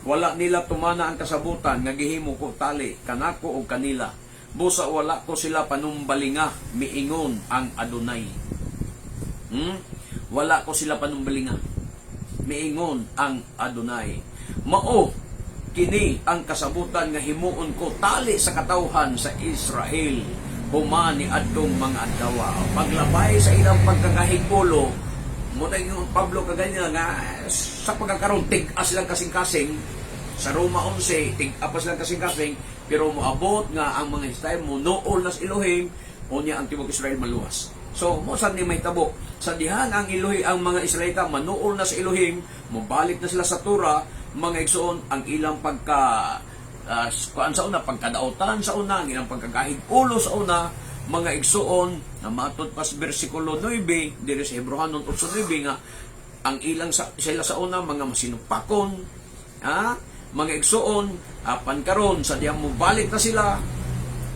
Wala nila tumana ang kasabutan nga gihimo ko tali kanako og kanila. Busa wala ko sila panumbalinga," miingon ang Adunay. "Wala ko sila panumbalinga," miingon ang Adunay. "Mao kini ang kasabutan nga himuon ko tali sa katawhan sa Israel human ni adtong mga adlaw." Paglabay sa ilang pagkagahig-ulo, mao na yung Pablo kaganina nga sa pagkakaroon tig-a silang kasing-kasing sa Roma 11, tig-a pa silang kasing-kasing, pero moabot nga ang mga Israel mo nool nas Elohim, unya ang tibuok Israel maluwas. So, mao sad ni mahitabo. Sa dihan ang Elohim, ang mga Israelita manuol na sa Elohim, mobalik na sila sa Torah, mga igsoon, ang ilang pagka kuan sa una, pagkadautan sa una, ang ilang pagkagahig ulo sa una, mga igsoon, na matod pa sa versikulo 9, diri sa Hebrohanon 8:9 nga ang ilang sa, sila sa una mga masinupakon, ha? Mga igsoon, apan karon sa diyang mobalik na sila,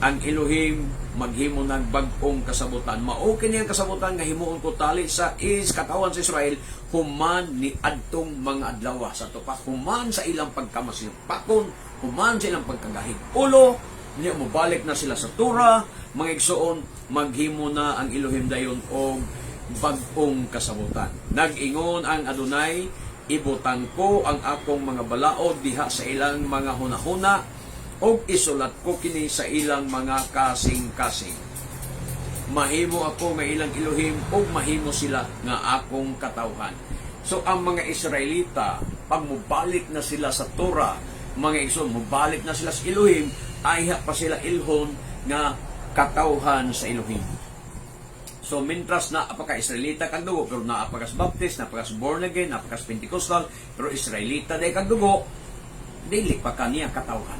ang Elohim maghimo ng bag-ong kasabutan. "Mao kini ang kasabutan nga himuon ko tali sa is katawan sa Israel human ni adtong mga adlaw." Sa ato pa, human sa ilang pagkamasinupakon, human sa ilang pagkagahig ulo, niya mobalik na sila sa Torah, mga igsoon, maghimo na ang Elohim dayon og bag-ong kasabutan. Nag-ingon ang Adunay, "Ibutang ko ang akong mga balaod diha sa ilang mga hunahuna ug isulat ko kini sa ilang mga kasing-kasing. Mahimo ako nga ilang Elohim ug mahimo sila nga akong katawhan." So ang mga Israelita, pag mobalik na sila sa Torah, mga igsoon, mobalik na sila sa Elohim, ayha pa sila ilhon nga katawhan sa Elohim. So mintras naa pa ka Israelita kag dugo, pero naa pa kas Baptist, naa pa kas born again, naa pa kas Pentecostal, pero Israelita day kag dugo, dili pa kaniya katawhan.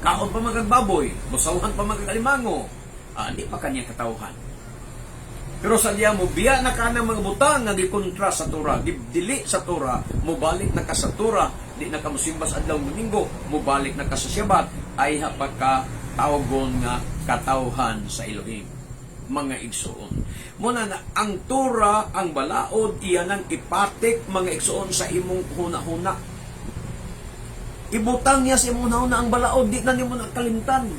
Kaon pa man kag baboy, busawan pa man kag alimango, di pa kaniya katawhan. Pero sa diya mo biya na ka ng mga butang nga gikontra sa Torah, dili sa Torah, mobalik na ka sa Torah, di na ka mosimba sa adlaw Domingo, mobalik na ka sa Shabbat, ayha pa ka tawgon nga katawhan sa Elohim, mga igsoon. Muna na ang Torah, ang balaod, iyan ang ipatik, mga igsoon, sa imong huna-huna. Ibutang niya sa imong huna ang balaod, di na nimo na kalimtan.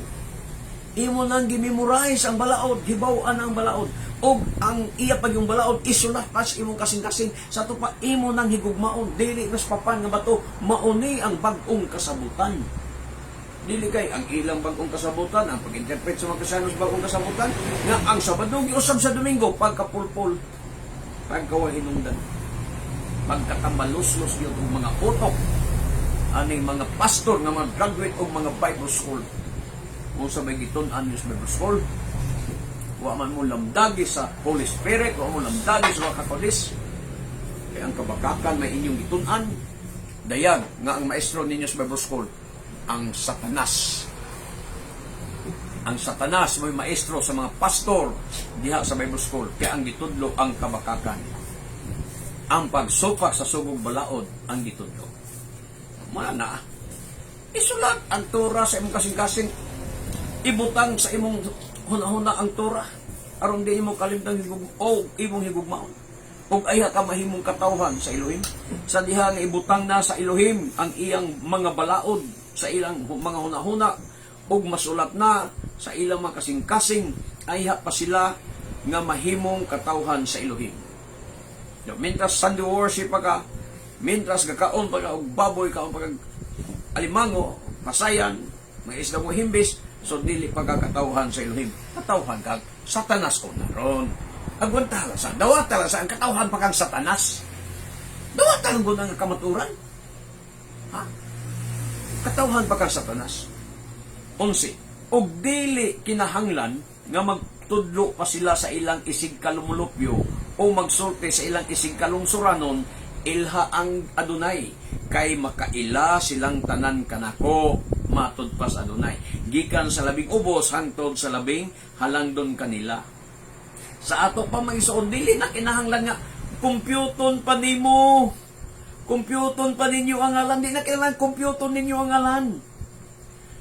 Imo nang gimemorize ang balaod, hibaw-an ang balaod. Og ang iya pag yung balaod, isulat pa sa imong kasing-kasing. Sa ato pa, imo nang higugmaon. Dili nas papan nga bato, mauni ang bag-ong kasabutan. Dili kay ang ilang bag-ong kasabutan, ang pag-interpret sa mga Kristiyanos bag-ong kasabutan, nga ang Sabado giusab sa Domingo, pagkapulpol, pagkawahinungdan, pagkatamaluslos yun og mga utok, aning mga pastor nga mga graduate og mga Bible school. Kung sa may gitun-an sa Bible school, wa man mo lamdagi sa Holy Spirit, wa mo lamdagi sa mga kakolis. Kaya ang kabakakan may inyong gitun-an, dayag nga ang maestro ninyo sa Bible school, ang Satanas. Ang Satanas mo'y maestro sa mga pastor diha sa Bible school. Kaya ang gitudlo ang kabakakan. Ang pagsupak sa sugog balaod ang gitudlo. Muna na. Isulat ang Torah sa imong kasing-kasing. Ibutang sa imong hunahuna ang Torah aron di imo kalimtang o imong higugmaon. Ug ayha ka mahimong katawhan sa Elohim. Sa diha nga ibutang na sa Elohim ang iyang mga balaod sa ilang mga hunahuna ug masulat na sa ilang mga kasing-kasing, ayha pa sila nga mahimong katawhan sa Elohim. Yo, mientras Sunday worship pa ka, mientras gakaon pa ka og baboy, kaon pa ka alimango, pasayan, may isda mo himbis, so dili pa ka katawhan sa Elohim. Katawhan ka Satanas o naron. Agwanta lang sa, dawata lang sa, ang katawhan pa kang Satanas. Dawata lang gud ang kamaturan. Ha? Katawhan pa kang Satanas. 11. Og dili kinahanglan nga magtudlo pa sila sa ilang isig kalumulupyo o magsulti sa ilang isig kalungsuranon, "Ilha ang Adonai," kay makaila silang tanan kanako, matud pa sa Adonai, gikan sa labing ubos hangtod sa labing halangdon kanila. Sa ato pa, mga igsoon, dili na kinahanglan nga kompyuton pa nimo, kompyuton pa ninyo ang ngalan. Di na kinahanglan kompyuton ninyo ang ngalan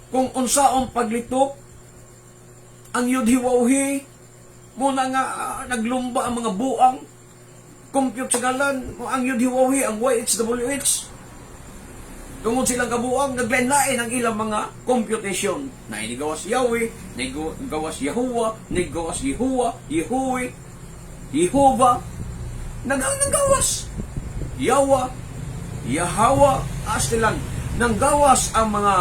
kung unsaon paglitok ang yudhiwawhi muna nga naglumba ang mga buang compute sa ngalan ang yudhiwawhi, ang YHWH. Tungod silang kabuang, naglain-lain ang ilang mga computation na inigawas Yahweh, inigawas Yahuwah, inigawas Yehuwa, Yehuwe, Yehova, naghang nanggawas Yawa, Yahawa, astilan nanggawas ang mga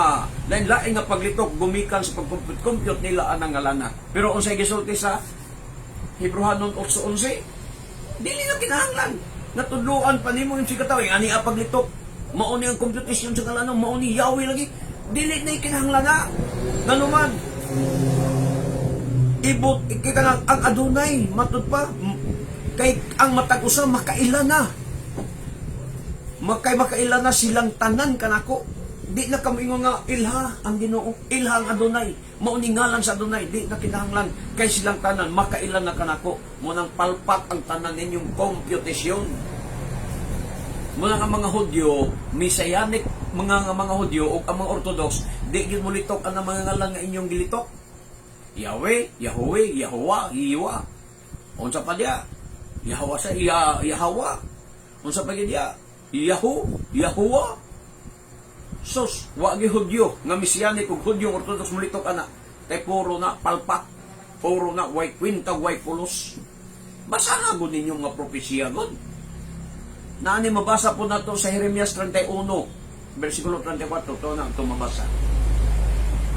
lain-lain nga paglitok gumikan sa pag-compute nila anang ngalana. Pero unsay gisulti sa Hebreohanon 8:11? Dili na kinahanglan natudloan pa nimo yung sikataw ani ang paglitok, mao ni ang computation sa ngalana, mao ni Yahweh lagi. Dili na kinahanglan na nganuman ibot kita lang ang Adonai, matud pa kay ang matag usa makaila na. Makay makaila na silang tanan kanako. Di na kamo nga ilha ang Ginoo, ilha ang Adonai. Mao ni ngalan sa Adonai, di na kinahanglan kay silang tanan makaila na kanako. Mo nang palpak ang tanan ninyong computation. Mo nang ang mga Hudyo, Messianic mga Hudyo o ang mga Orthodox, di gyud mo litok ang mga ngalan nga inyong gilitok. Yahweh, Yahweh, Yahuwah, Yiwa. Unsa pa diya? Yahawa sa Ya Yahawa. Unsa pa diya? Yahu, Yahuwa. Sus, wa gi Hudyo nga Messianic ug Hudyo Orthodox mulitok ana. Kay puro na palpak, puro na way kwenta, way pulos. Basaha gud ninyo mga propesiya gud. Naani mabasa po nato sa Jeremias 31, versikulo 34, to na ito mabasa.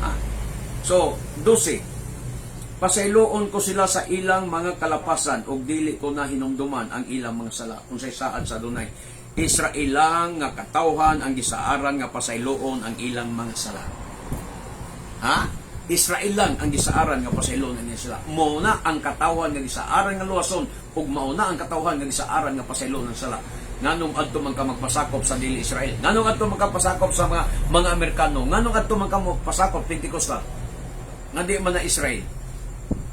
Ah. So, 12. "Pasayloon ko sila sa ilang mga kalapasan ug dili ko na hinumduman ang ilang mga sala." Unsay saad sa Adonai? Israel lang nga katawhan ang gisaaran nga pasayloon ang ilang mga sala. Ha? Israel lang ang gisaaran nga pasayloon ang ilang sala. Mao na ang katawhan nga gisaaran nga luwason ug mao na ang katawhan nga gisaaran nga pasayloon ang sala. Nganong adto man ka magpasakop sa dili Israel? Nganong adto man ka pasakop sa mga Amerikano? Nganong adto man ka magpasakop Pentecostal? Nga di man na Israel.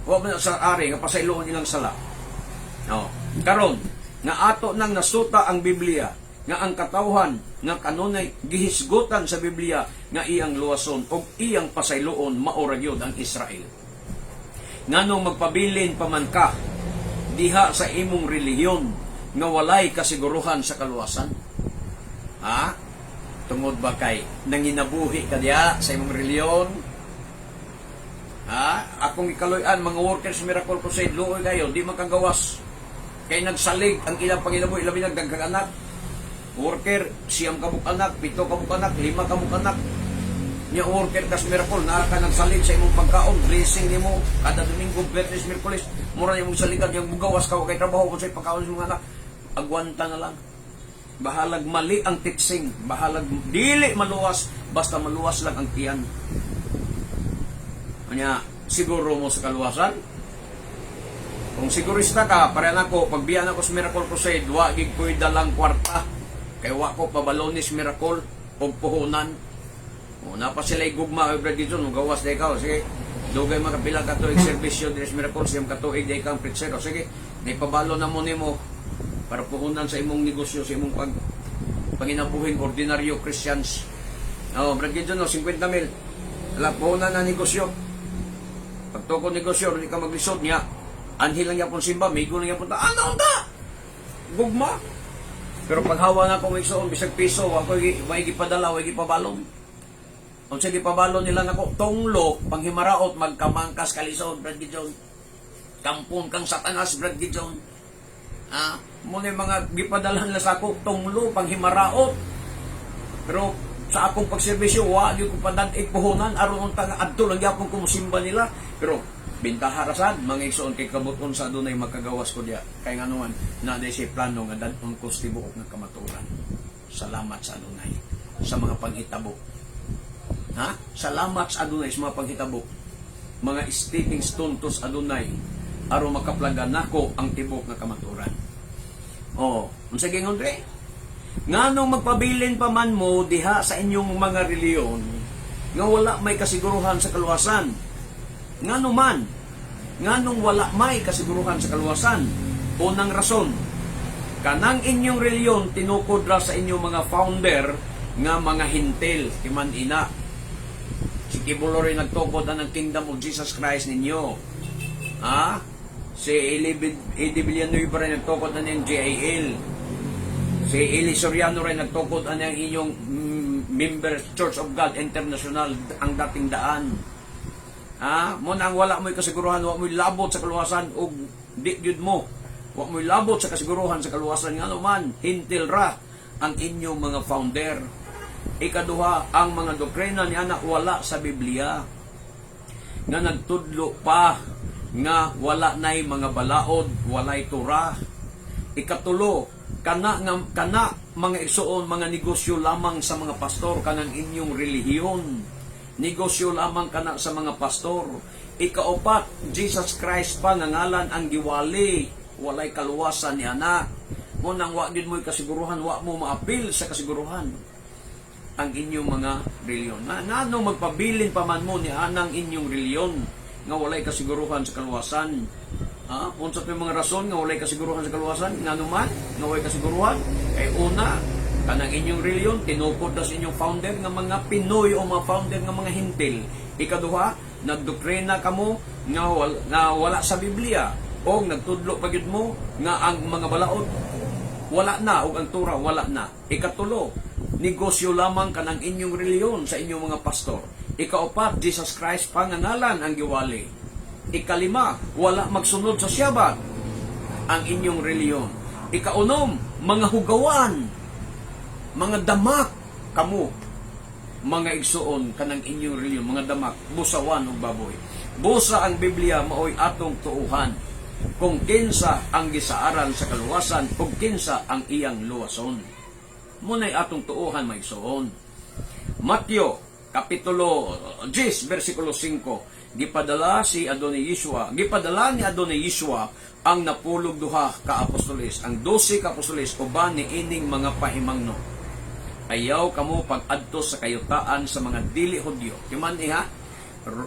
Wa man na sa ari nga pasayloon ilang sala. No. Karon nga ato nang nasuta ang Biblia nga ang katawhan nga kanunay gihisgutan sa Biblia nga iyang luwason ug iyang pasayloon mao ra gyud ang Israel. Nganong magpabilin pa man ka diha sa imong relihiyon nga walay kasiguruhan sa kaluwasan? Ha? Tungod ba kay nanginabuhi ka diha sa imong relihiyon? Ha? Akong ikaluy-an, mga workers Miracle Crusade, luoy kayo, di makagawas. Kay nagsalig ang ilang panginabuhi, labi nagdaghang anak. Worker, 9 kabuk anak, 7 kabuk anak, 5 kabuk anak. Nya worker kas Miracle, naa ka nagsalig sa imong pagkaon, blessing nimo kada Domingo, Biyernes, Miyerkules, mura imong saligan, yang mugawas ka kay trabaho kung sa pagkaon sa mga anak. Agwanta na lang. Bahalag mali ang teaching, bahalag dili maluwas, basta maluwas lang ang tiyan. Anya, siguro mo sa kaluwasan? Kung sigurista ka, pare nako, pagbiya nako sa Miracle Crusade, wa gid ko'y dalang kwarta. Kay wa ko pabalonis Miracle og puhunan. O, napa sila gugma kay Brad Gidson, gawas di ikaw. Sige, dugay makapila ka tuig serbisyo diri sa Miracle, 9 ka tuig di kang preacher. O, sige, di pabalo na mo nimo para puhunan sa imong negosyo, sa imong panginabuhing ordinaryo Christians. Oh, Brad Gideon, no, 50 mil. Wala po na na negosyo. Pagtukod negosyo, di ka maglisod niya. Anhi lang yapon simba, migo lang yapon ta. Ano ta? Gugma. Pero paghawa na akong igsoon, bisag piso, ako way gipadala, way gipabalon. Unsa gipabalon nila nako, tonglo, panghimaraot, magkamangkas kalisod, Brad Gideon. Kampon kang satanas, Brad Gideon. Ah, mo na yung mga gipadala nila sa ako, tonglo, panghimaraot. Pero sa akong pagserbisyo, wa gyud ko padad-it puhunan aron unta nga adto lang gyapon ko mosimba nila. Pero bintaha ra sad mga igsoon kay kabuton sa adunay magkagawas ko diya. Kay ngano man na siya plano nga dad-on ko sa tibuok nga kamatuoran. Salamat sa Adunay sa mga panghitabo. Ha? Salamat sa Adunay sa mga panghitabo. Mga stepping stone to sa Adunay aron makaplagan nako ang tibuok nga kamatuoran. Oh, unsa gingon dre? Nganong magpabilin pa man mo diha sa inyong mga reliyon nga wala may kasiguruhan sa kaluwasan? Ngano man? Nganong wala may kasiguruhan sa kaluwasan? Unang rason, kanang inyong reliyon tinukod ra sa inyong mga founder nga mga Hentil, timan ina. Si Quiboloy rin nagtukod ang Kingdom of Jesus Christ ninyo. Ha? Si Eddie Villanueva rin nagtukod na ng JIL. Si Eli Soriano rin nagtukod ang inyong member Church of God International, ang dating daan. Ha? Mo na ang wala mo'y kasiguruhan, wa mo'y labot sa kaluwasan ug di gyud mo. Wa mo'y labot sa kasiguruhan sa kaluwasan, ngano man Hentil ra ang inyong mga founder. Ikaduha, ang mga doktrina ni ana wala sa Biblia. Nga nagtudlo pa nga wala nay mga balaod, walay tura. Ikatulo, kana nga kana mga igsuon, mga negosyo lamang sa mga pastor kanang inyong relihiyon. Negosyo lamang kana sa mga pastor. Ikaupat, Jesus Christ pa nga ngalan ang giwali, walay kaluwasan ni ana. Mo nang wa gyud mo'y kasiguruhan, wa mo maapil sa kasiguruhan ang inyong mga reliyon. Na, ngano magpabilin pa man mo ni anang inyong reliyon nga walay kasiguruhan sa kaluwasan? Ha? Unsa pa yung mga rason nga walay kasiguruhan sa kaluwasan? Ngano man nga walay kasiguruhan? Kay una, kanang inyong reliyon tinukod na sa inyong founder nga mga Pinoy o mga founder nga mga Hentil. Ikaduha, nagdoktrina kamo nga wala sa Biblia o nagtudlo pa gyud mo nga ang mga balaod wala na ug ang tura wala na. Ikatulo, negosyo lamang kanang inyong reliyon sa inyong mga pastor. Ikaupat, Jesus Christ pangangalan ang giwali. Ikalima, wala magsunod sa Syabat ang inyong reliyon. Ikaunom, mga hugawan, mga damak kamo, mga igsuon kanang inyong reliyon, mga damak, busawan ug baboy. Busa ang Biblia maoy atong tuuhan kung kinsa ang gisaaran sa kaluwasan ug kinsa ang iyang luwason. Muna'y atong tuuhan, mga igsuon. Mateo Kapitulo 10 versikulo 5, gipadala si Adonai Yeshua, gipadala ni Adonai Yeshua ang 12 ka apostoles, ang 12 ka apostoles uban ni ining mga pahimangno. Ayaw kamo pag-adto sa kayutaan sa mga dili Hudyo. Timan iha,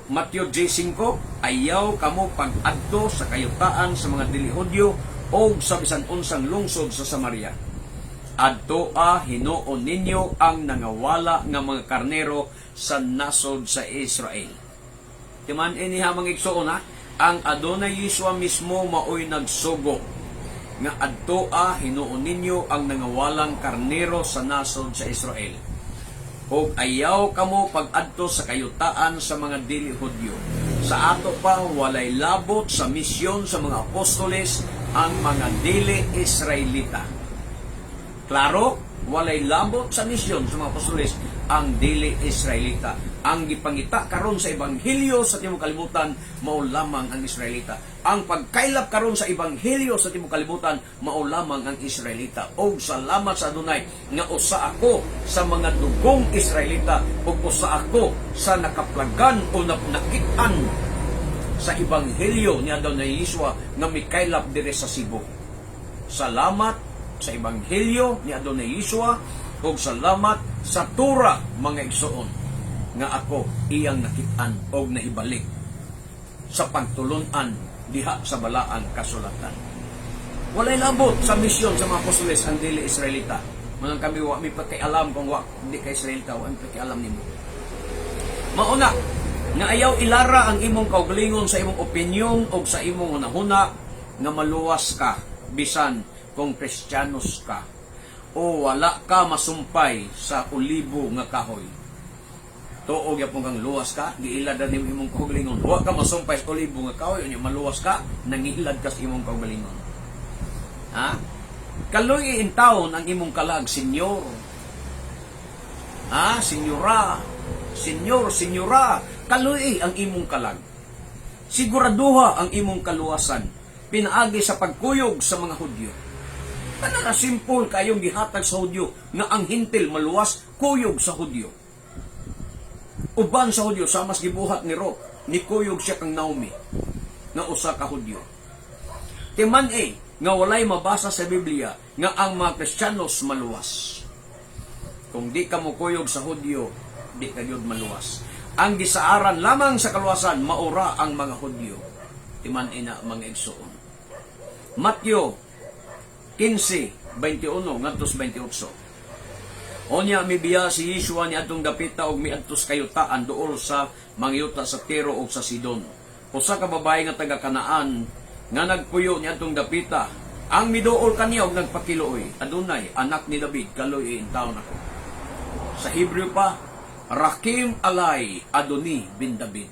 Mateo 10:5, ayaw kamo pag-adto sa kayutaan sa mga dili Hudyo o sa bisan unsang lungsod sa Samaria. Adtoa hinuon ninyo ang nangawala nga mga karnero sa nasod sa Israel. Timan ini ha, mga igsoon ha, ang Adonai Yeshua mismo maoy nagsugo nga adtoa hinuon ninyo ang nangawalang karnero sa nasod sa Israel. Ug ayaw kamo pag-adto sa kayutaan sa mga dili Hudyo. Sa ato pa, walay labot sa misyon sa mga apostoles ang mga dili Israelita. Klaro, walay labot sa misyon sa mga apostoles ang dili Israelita. Ang gipangita karon sa ebanghelyo sa tibuok kalibutan mao lamang ang Israelita. Ang pagkaylap karon sa ebanghelyo sa tibuok kalibutan mao lamang ang Israelita. Og salamat sa Adonai nga usa ako sa mga dugong Israelita ug usa ako sa nakaplagan o nakit-an sa ebanghelyo ni Adonai Yeshua nga mikaylap dire sa Cebu. Salamat sa ebanghelyo ni Adonai Yeshua ug salamat sa tura, mga igsoon, nga ako iyang nakit-an og naibalik sa pagtulunan diha sa balaang kasulatan. Walay labot sa misyon sa mga apostoles ang dili Israelita. Manang kami, wa mi pakialam kung wa di ka Israelita, wa mi pakialam nimo. Mauna nga ayaw ilara ang imong kaugalingon sa imong opinion o sa imong hunahuna nga maluwas ka bisan kung Kristiyanos ka o wala ka masumpay sa olibo nga kahoy. Tuo gyapon kang luwas ka, giilad na nimo imong kaugalingon. Wa ka masumpay sa olibo nga kahoy, unya maluwas ka, nangilad ka sa imong kaugalingon. Ha? Kaluy intawon ang imong kalag, senyor. Ha? Senyora. Senyor, senyora. Kaluy ang imong kalag. Siguraduha ang imong kaluwasan. Pinaagi sa pagkuyog sa mga Hudyo. Kanara simple kayong gihatag sa Hudyo nga ang Hintil maluwas, kuyog sa Hudyo. Uban sa Hudyo sa mas gibuhat ni Ruth, nikuyog siya kang Naomi nga usa ka Hudyo. Timan eh, nga walay mabasa sa Biblia nga ang mga Kristiyanos maluwas. Kung di ka mokuyog sa Hudyo, di ka gyud maluwas. Ang gisaaran lamang sa kaluwasan, maura ang mga Hudyo. Timan ina, mga igsoon. Mateo 15:21 ngadto sa 28. Onya mibiya si Yeshua ni adtong dapita og miadto sa kayutaan duol sa mangyuta sa Tiro ug sa Sidon. Usa ka babae nga taga Kanaan nga nagpuyo ni adtong dapita ang miduol kaniya og nagpakiluoy, "Adunay, anak ni David, kaluy intawon ako." Sa Hebreo pa, "Rakim alay Adoni bin David."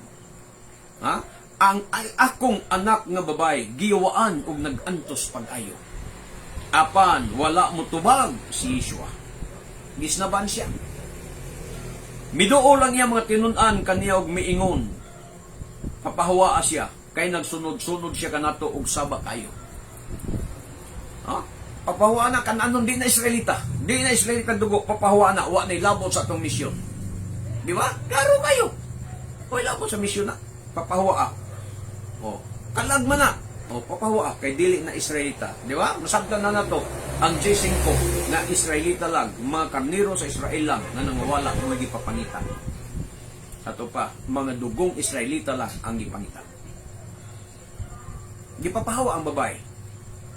Ha? Ang ay, akong anak nga babae giyawaan og nag-antos pag-ayo. Apan wala mo tubag si Yeshua. Gisnaban siya. Miduol lang iya mga tinun-an kaniya og miingon, "Papahawaa siya kay nagsunod-sunod siya kanato og saba kayo." Ha? Papahuwa na kananon, di na Israelita. Di na Israelita dugo, papahuwa na, wa na labot sa atong misyon. Di ba? Klaro kayo. Wa labot sa misyon na. Papahuwa ah. O, kalag man na. O, papahuwa ah, kay dili na Israelita. Di ba? Masabtan na nato ang J5 na Israelita lang, mga karniro sa Israel lang na nangawala mga gipapangita. Ato pa, mga dugong Israelita lang ang gipangita. Gipapahawa ang babae.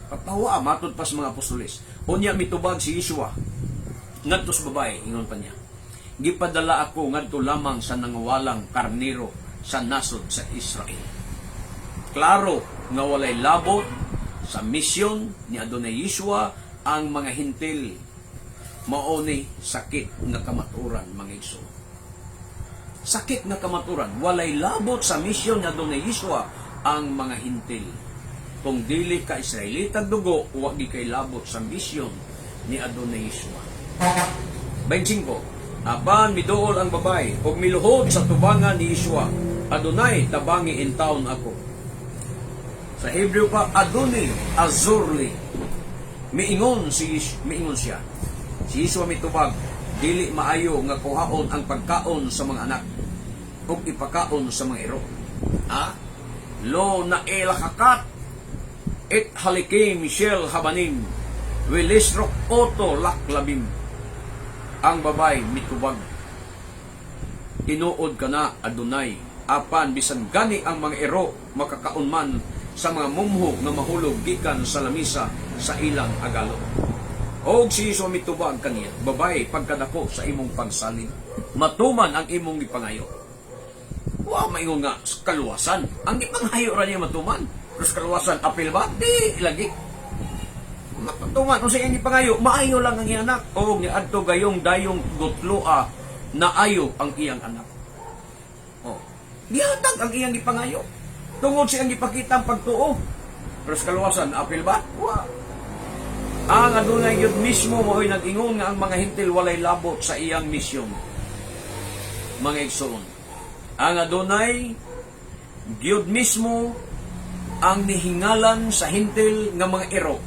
Papahawa, matod pa sa mga apostoles. Unya mitubag si Yeshua ngadto sa babae, ingon pa niya, "Gipadala ako ngadto lamang sa nangawalang karniro sa nasod sa Israel." Klaro nga walay labot sa misyon ni Adonai Yeshua ang mga Hintil. Mao ni sakit nga kamaturan, mga igsoon. Sakit nga kamaturan, walay labot sa misyon ni Adonai Yeshua ang mga Hintil. Kung dili ka Israelita dugo, wa gi kay labot sa misyon ni Adonai Yeshua. 25. Apan miduol ang babae ug miluhod sa tubangan ni Yeshua. "Adonai, tabangi intawon ako." Sa Hebreo pa, "Adoni azurli." Miingon siya. Si Yeshua mitubag, "Dili maayo nga kuhaon ang pagkaon sa mga anak ug ipakaon sa mga iro." Ha? "Lo nae lakahat et halekem shel habanim velisrok oto laklabim." Ang babae mitubag, "Tinuod ka na, Adonai. Apan bisan gani ang mga iro makakaon man sa mga mumho nga mahulog gikan sa lamisa sa ilang agalo." Og si Jesus mitubag kaniya, "Babae, pagkadako sa imong pagsalig. Matuman ang imong gipangayo." Wa maingon nga kaluwasan. Ang gipanghayo ra niya matuman. Pero sa kaluwasan, apil ba? Di lagi. Matuman unsa iyang gipangayo, maayo lang ang iyang anak. O niadto gayong dayong gutloa na ayo ang iyang anak. Oh. Gihatag ang iyang gipangayo. Tungod sa iyang gipakita ang pagtuo. Pero sa kaluwasan, apil ba? Wa. Ang Adunay gyud mismo mo'y nag-ingon nga ang mga Hintil walay labot sa iyang misyon. Mga igsoon. Ang Adunay gyud mismo ang nihingalan sa Hintil nga mga iro.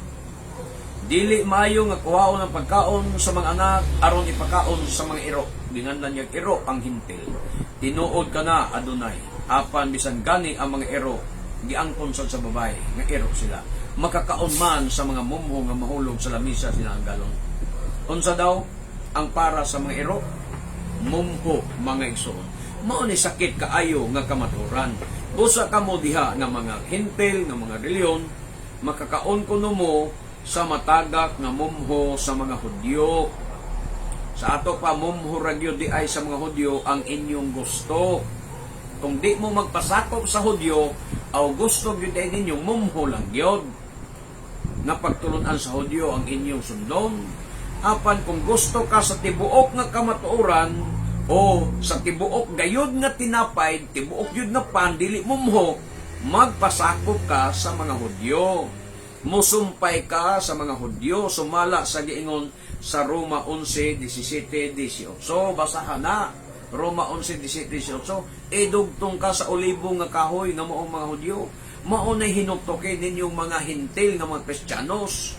"Dili maayo nga kuhaon ang pagkaon sa mga anak aron ipakaon sa mga iro." Ginganlan niya iro ang Hintil. "Tinuod ka na, Adonai. Apan bisan gani ang mga iro," giangkon sad sa babae nga iro sila, "makakaon man sa mga mumho nga mahulog sa lamisa sila ang galon." Unsa daw ang para sa mga iro? Mumho, mga igsoon. Mao ni sakit kaayo nga kamaturan. Busa kamo diha nga mga Hintil, nga mga reliyon, makakaon kuno mo Sa matagak nga mumho sa mga Hudyo. Sa ato pa, mumho ra gyud di ay sa mga Hudyo ang inyong gusto. Kung di mo magpasakop sa Hudyo, aw gusto gyud ay ninyong mumho lang gyud nga pagtulunan sa Hudyo ang inyong sundon. Apan kung gusto ka sa tibuok nga kamatuoran o sa tibuok gayud nga tinapay, tibuok gyud nga pan, dili mumho, magpasakop ka sa mga Hudyo. Musumpay ka sa mga Hudyo sumala sa giingon sa Roma 11:17, 18. Basahan na. Roma 11:17, 18. Idugtong ka sa olibo nga kahoy nga maong mga Hudyo. Mao na'y hinuktukin ninyong mga Hentil nga mga Kristiyanos.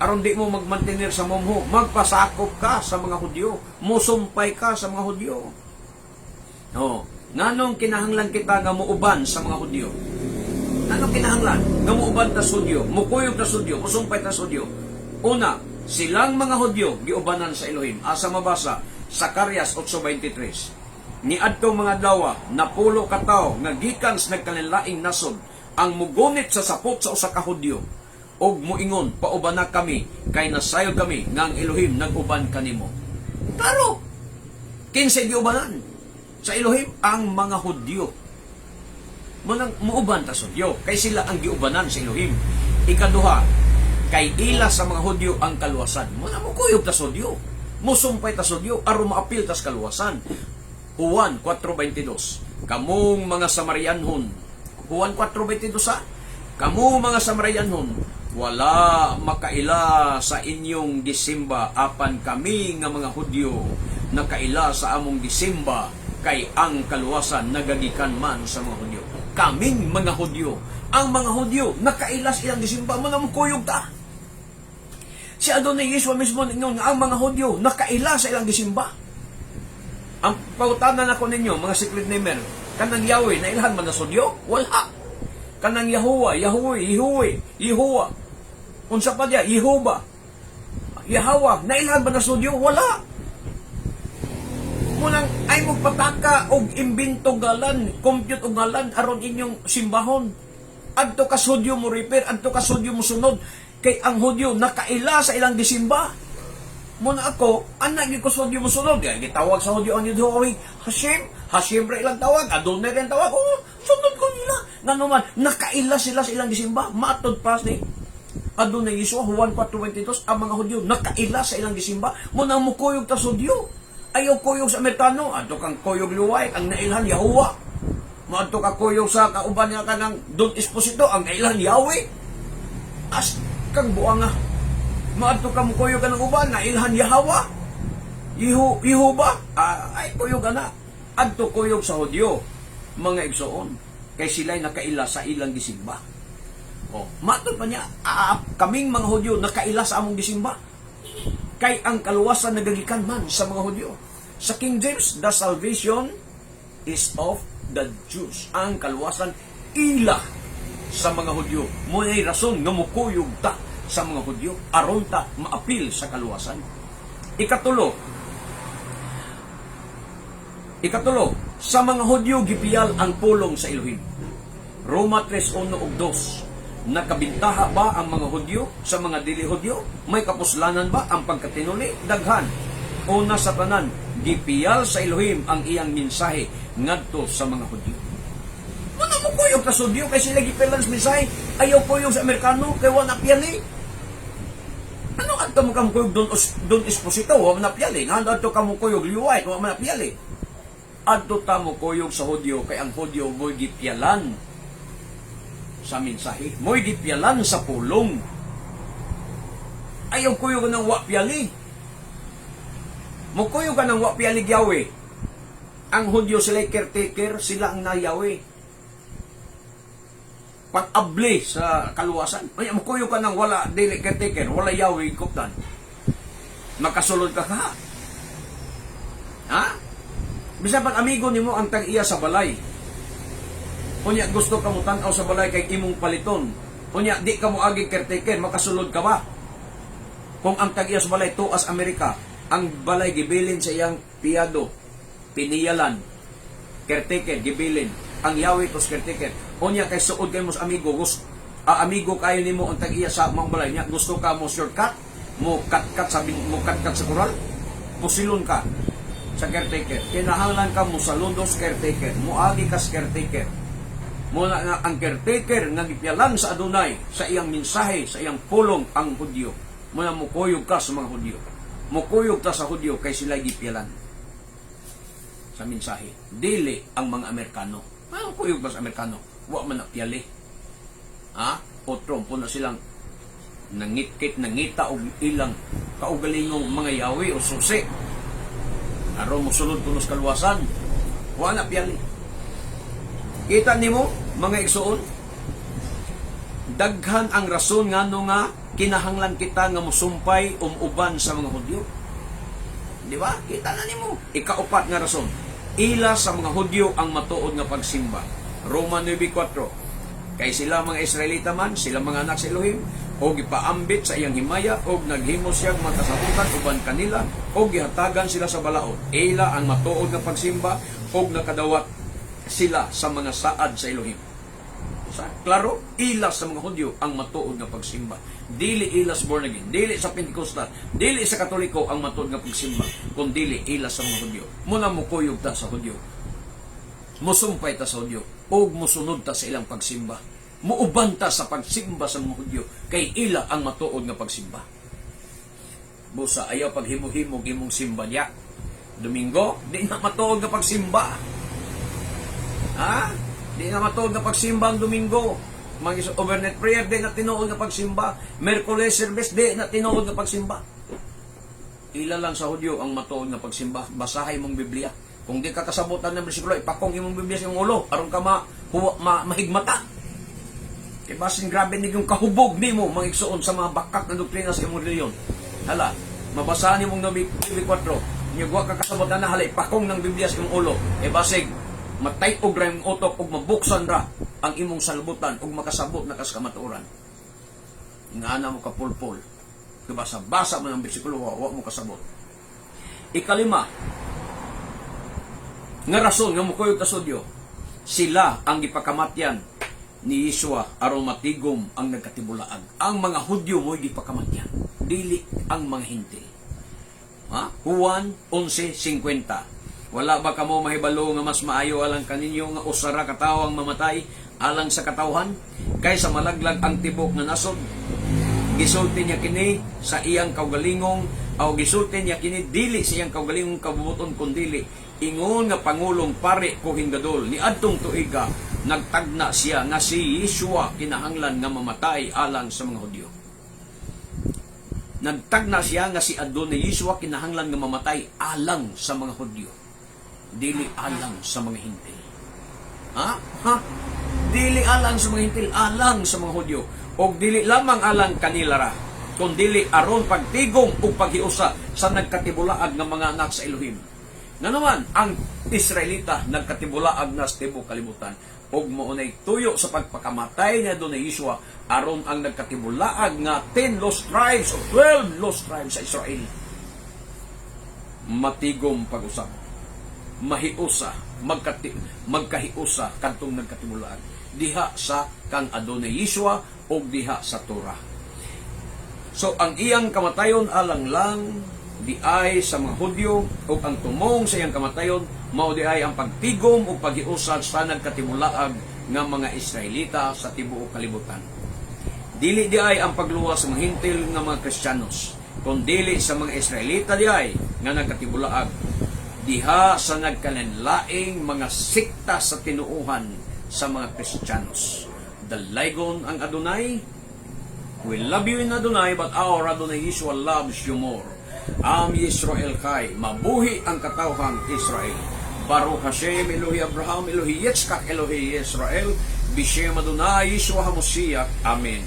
Aron di mo magmantener sa mumho, magpasakop ka sa mga Hudyo, musumpay ka sa mga Hudyo. No, nganong kinahanglan kita nga muuban sa mga Hudyo? Nganong kinahanglan nga muuban ta sa Hudyo, mukuyog ta sa Hudyo, musumpay ta sa Hudyo? Una, silang mga Hudyo giubanan sa Elohim. Asa mabasa? Zacarias 8:23. Niadtong mga adlaw, 10 ka tawo nga gikan sa nagkalainlaing nasod ang mugunit sa sapot sa usa ka Hudyo og muingon, "Paubana kami kay nasayod kami nga ang Elohim nag-uban kanimo." Klaro. Kinsay giubanan sa Elohim? Ang mga Hudyo. Munang muuban ta sa Hudyo kay sila ang giubanan sa Elohim. Ikaduha, kay ila sa mga Hudyo ang kaluwasan. Muna mo kuyog ta sa Hudyo. Musumpay ta sa Hudyo aron maapil tas kaluwasan. Juan 4:22. Kamong mga Samarianhon. Juan 4:22 sa. Kamo mga Samarianhon, wala makaila sa inyong gisimba, apan kami nga mga Hudyo nakaila sa among gisimba kay ang kaluwasan nagagikan man sa mga Hudyo. Kaming mga Hudyo, ang mga Hudyo nakaila sa ilang gisimba, mo na kuyog ta. Si Adonai Yeshua mismo ningon nga ang mga Hudyo nakaila sa ilang gisimba. Ang pangutana nako ninyo, mga secret namer, kanang Yahweh, nailhan man na sa Hudyo? Wala. Kanang Yahuwah, Yahweh, Yehuwe, Yehuwa. Unsa pa diya? Yehuba. Yahawa, nailhan ba na sa Hudyo? Wala. Munang ay mo pataka og imbento ngalan, compute og ngalan aron inyong simbahon. Adto ka sa Hudyo mo refer, adto ka sa Hudyo mo sunod kay ang Hudyo nakaila sa ilang gisimba. Muna ako, anak gyud ko sa Hudyo mo sunod. Kaya gitawag sa Hudyo ang Yudhoy, Hashem, Hashem ra ilang tawag, Adonai ra ilang tawag. Oh, sunod ko nila. Ngano man, nakaila sila sa ilang gisimba. Matod pa ni Adonai Yeshua, Juan 4:22, ang mga Hudyo nakaila sa ilang gisimba. Muna mo kuyog ta sa Hudyo. Ayaw kuyog sa Amerikano, adto kang kuyog luway, ang nailhan Yahuwah. Moadto ka kuyog sa kauban niya kanang Don Esposito, ang nailhan Yahweh. As kang buanga. Moadto ka mo kuyog ka ng uban, nailhan Yahawa. Yehu, Yehuba, ah, ay kuyog ana. Adto kuyog sa Hudyo, mga igsoon. Kay sila'y nakaila sa ilang gisimba. Oh, matod pa niya, ah, kaming mga Hudyo nakaila sa among gisimba. Kay ang kaluwasan nagagikan man sa mga Hudyo. Sa King James, "The salvation is of the Jews." Ang kaluwasan ila sa mga Hudyo. Muna'y rason nga mukuyog ta sa mga Hudyo aron ta maapil sa kaluwasan. Ikatulo, sa mga Hudyo gipiyal ang pulong sa Elohim. Roma 3:1 ug 2. Nakabintaha ba ang mga Hudyo sa mga dili Hudyo? May kapuslanan ba ang pagkatinuli? Daghan. Una sa tanan, gipiyal sa Elohim ang iyang mensahe ngadto sa mga Hudyo. Muna mo kuyog ka sa Hudyo kay sila gipiyalan sa mensahe. Ayaw kuyog sa Amerikano kay wa na piyali. Ano adto mo kang kuyog Don Esposito, wa man na piyali. Ngano adto ka mo kuyog Liway, wa man na piyali. Adto ta mo kuyog sa Hudyo kay ang Hudyo mo'y gipiyalan sa mensahe. Mo'y gipiyalan sa pulong. Ayaw kuyog ng wa piyali. Mukuyog ka ng wa piyali Yahweh. Ang Hudyo sila caretaker, sila ang nayawe. Pag-abli sa kaluwasan. Ay, mukuyog ka ng wala dili caretaker, wala Yahweh kuptan. Makasulod ka ka. Ha? Bisa pag amigo nimo ang tag-iya sa balay. Unya gusto ka mo tan-aw sa balay kay imong paliton. Unya di ka mo agi caretaker, makasulod ka ba? Kung ang tag-iya sa balay tuas Amerika, ang balay gibilin sa iyang piyado, piniyalan, caretaker gibilin. Ang Yahweh tos caretaker. Unya kay suod kay mo sa amigo, gusto Amigo kayo nimo ang tag-iya sa maong balay niya. Gusto ka mo shortcut, mo cut-cut sa koral, pusilon ka sa caretaker. Kinahanglan ka mo saludo sa caretaker, moagi ka sa caretaker. Muna nga ang caretaker nga gipiyalan sa Adonai sa iyang mensahe, sa iyang pulong, ang Hudyo. Muna mukuyog ka sa mga Hudyo. Mukuyog ta sa Hudyo kay sila gipiyalan sa mensahe. Dili ang mga Amerikano. Ano kuyog ba sa Amerikano? Wa man na piyali. Ha? Otro po na silang nangitkit, nangita og ilang kaugalingong mga yawi o susi. Aron mosulod kuno sa kaluwasan. Wa na piyali. Kita nimo, mga igsuon, daghan ang rason ngano nga kinahanglan kita nga musumpay umuban sa mga Hudyo. Di ba? Kita na nimo. Ikaupat nga rason. Ila sa mga Hudyo ang matuod nga pagsimba. Roma 9:4. Kay sila mga Israelita man, sila mga anak sa Elohim, o gipaambit sa iyang himaya, o naghimo siyang mga kasabutan uban kanila, o gihatagan sila sa balaod. Ila ang matuod nga pagsimba, o nakadawat sila sa mga saad sa Elohim. Sa klaro, ila sa mga Hudyo ang matuod nga pagsimba. Dili ila sa born again, dili sa Pentecostal, dili sa Katoliko ang matuod nga pagsimba, kun dili ila sa mga Hudyo. Muna mukuyog ta sa Hudyo. Musumpay ta sa Hudyo ug musunod ta sa ilang pagsimba. Muuban ta sa pagsimba sa mga Hudyo kay ila ang matuod nga pagsimba. Busa ayaw paghimo-himog imong simba niya. Domingo, di na matuod nga pagsimba. Ha? Di na matuod nga pagsimba ang Domingo. Mga overnight prayer, di na tinuod nga pagsimba. Merkules service, di na tinuod nga pagsimba. Ila lang sa Hudyo ang matuod nga pagsimba. Basahay mong Biblia. Kung di ka kasabutan ng bersikulo, ipakong imong Biblia sa imong ulo aron ka mahigmata. Kay basin grabe ni yung kahubog nimo, mga igsuon, sa mga bakak na doktrina sa imong reliyon. Hala, mabasahan nimong 9.4. Nya wa ka kasabotan na, hala, ipakong ng Biblia sa imong ulo. E basig matay-og ra imong utok ug mabuksan ra ang imong salbutan ug makasabot na kas kamatuoran. Nga na mo kapulpol. Diba sa basa mo ng bersikulo, wa mo kasabot. Ikalima nga rason nga mukuyog ta sa Hudyo, sila ang gipakamatyan ni Yeshua aron matigom ang nagkatibulaag. Ang mga Hudyo mo'y gipakamatyan, dili ang mga Hintil. Ha? Juan 11:50. Wala ba kamo mahibalo nga mas maayo alang kaninyo nga usa ra ka tawo ang mamatay alang sa katawhan kaysa malaglag ang tibok nga nasod? Gisulti niya kini sa iyang kaugalingong o gisulti niya kini dili sa iyang kaugalingong kabubuton, kundili ingon nga pangulong pare Kohen Gadol ni adtong tuiga, nagtagna siya nga si Yeshua kinahanglan nga mamatay alang sa mga Hudyo. Nagtagna siya nga si Adonai Yeshua kinahanglan nga mamatay alang sa mga Hudyo, dili alang sa mga Hintil. Ha? Ha? Dili alang sa mga Hintil, alang sa mga Hudyo. Og dili lamang alang kanila ra, kundili aron pagtigom ug paghiusa sa nagkatibulaag nga mga anak sa Elohim. Nga naman, ang Israelita nagkatibulaag na sa tibuok kalibutan ug mao nay tuyo sa pagpakamatay ni Adonai Yeshua aron ang nagkatibulaag nga 10 lost tribes o 12 lost tribes sa Israel matigom pag-usab, mahiusa, magkahiusa kadtong nagkatibulaag diha sa kang Adonai Yeshua ug diha sa Torah. So ang iyang kamatayon alang lang di ay sa mga Hudyo ug ang tumong sa iyang kamatayon mao di ay ang pagtigom ug paghiusa sa nagkatibulaag nga mga Israelita sa tibuok kalibutan. Dili di ay ang pagluwas sa mga Hintil nga mga Kristiyanos, kundili sa mga Israelita di ay nga nagkatibulaag diha sa nagkalanlaing mga sikta sa tinuuhan sa mga Kristiyanos. Dalaygon ang Adonai. We love you in Adonai, but our Adonai Yeshua loves you more. Am Yisrael Chai, mabuhi ang katawhang Israel. Baruch Hashem, Elohi Abraham, Elohi Yitzchak, Elohi Israel, Bishem Adonai Yeshua HaMashiach. Amen.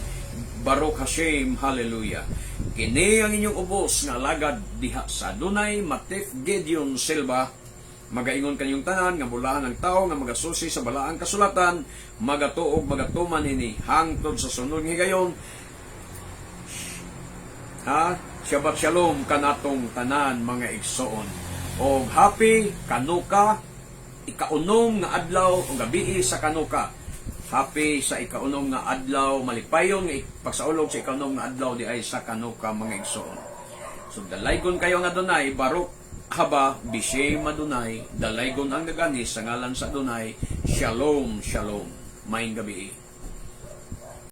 Baruch Hashem, Hallelujah. Kini ang inyong ubos nga alagad diha sa Adonai, Matif Gideon Silva, magaingon kaninyong tanan nga bulahan ang tao nga magasusi sa balaang kasulatan, magatuog, magatuman ini. Hangtod sa sunod nga higayon, ha? Shabbat shalom kanatong tanan, mga igsoon. Og happy Kanuka, ikaunom nga adlaw o gabi sa Kanuka. Happy sa ikaunom nga adlaw, malipayon nga pagsaulog sa ikaunom nga adlaw di ay sa Hanukkah, mga igsoon. So dalaygon kayo nga Adonai, Baruch haba bishem Adonai, dalaygon ang nagani sa ngalan sa Adonai. Shalom, shalom. Maayong gabii.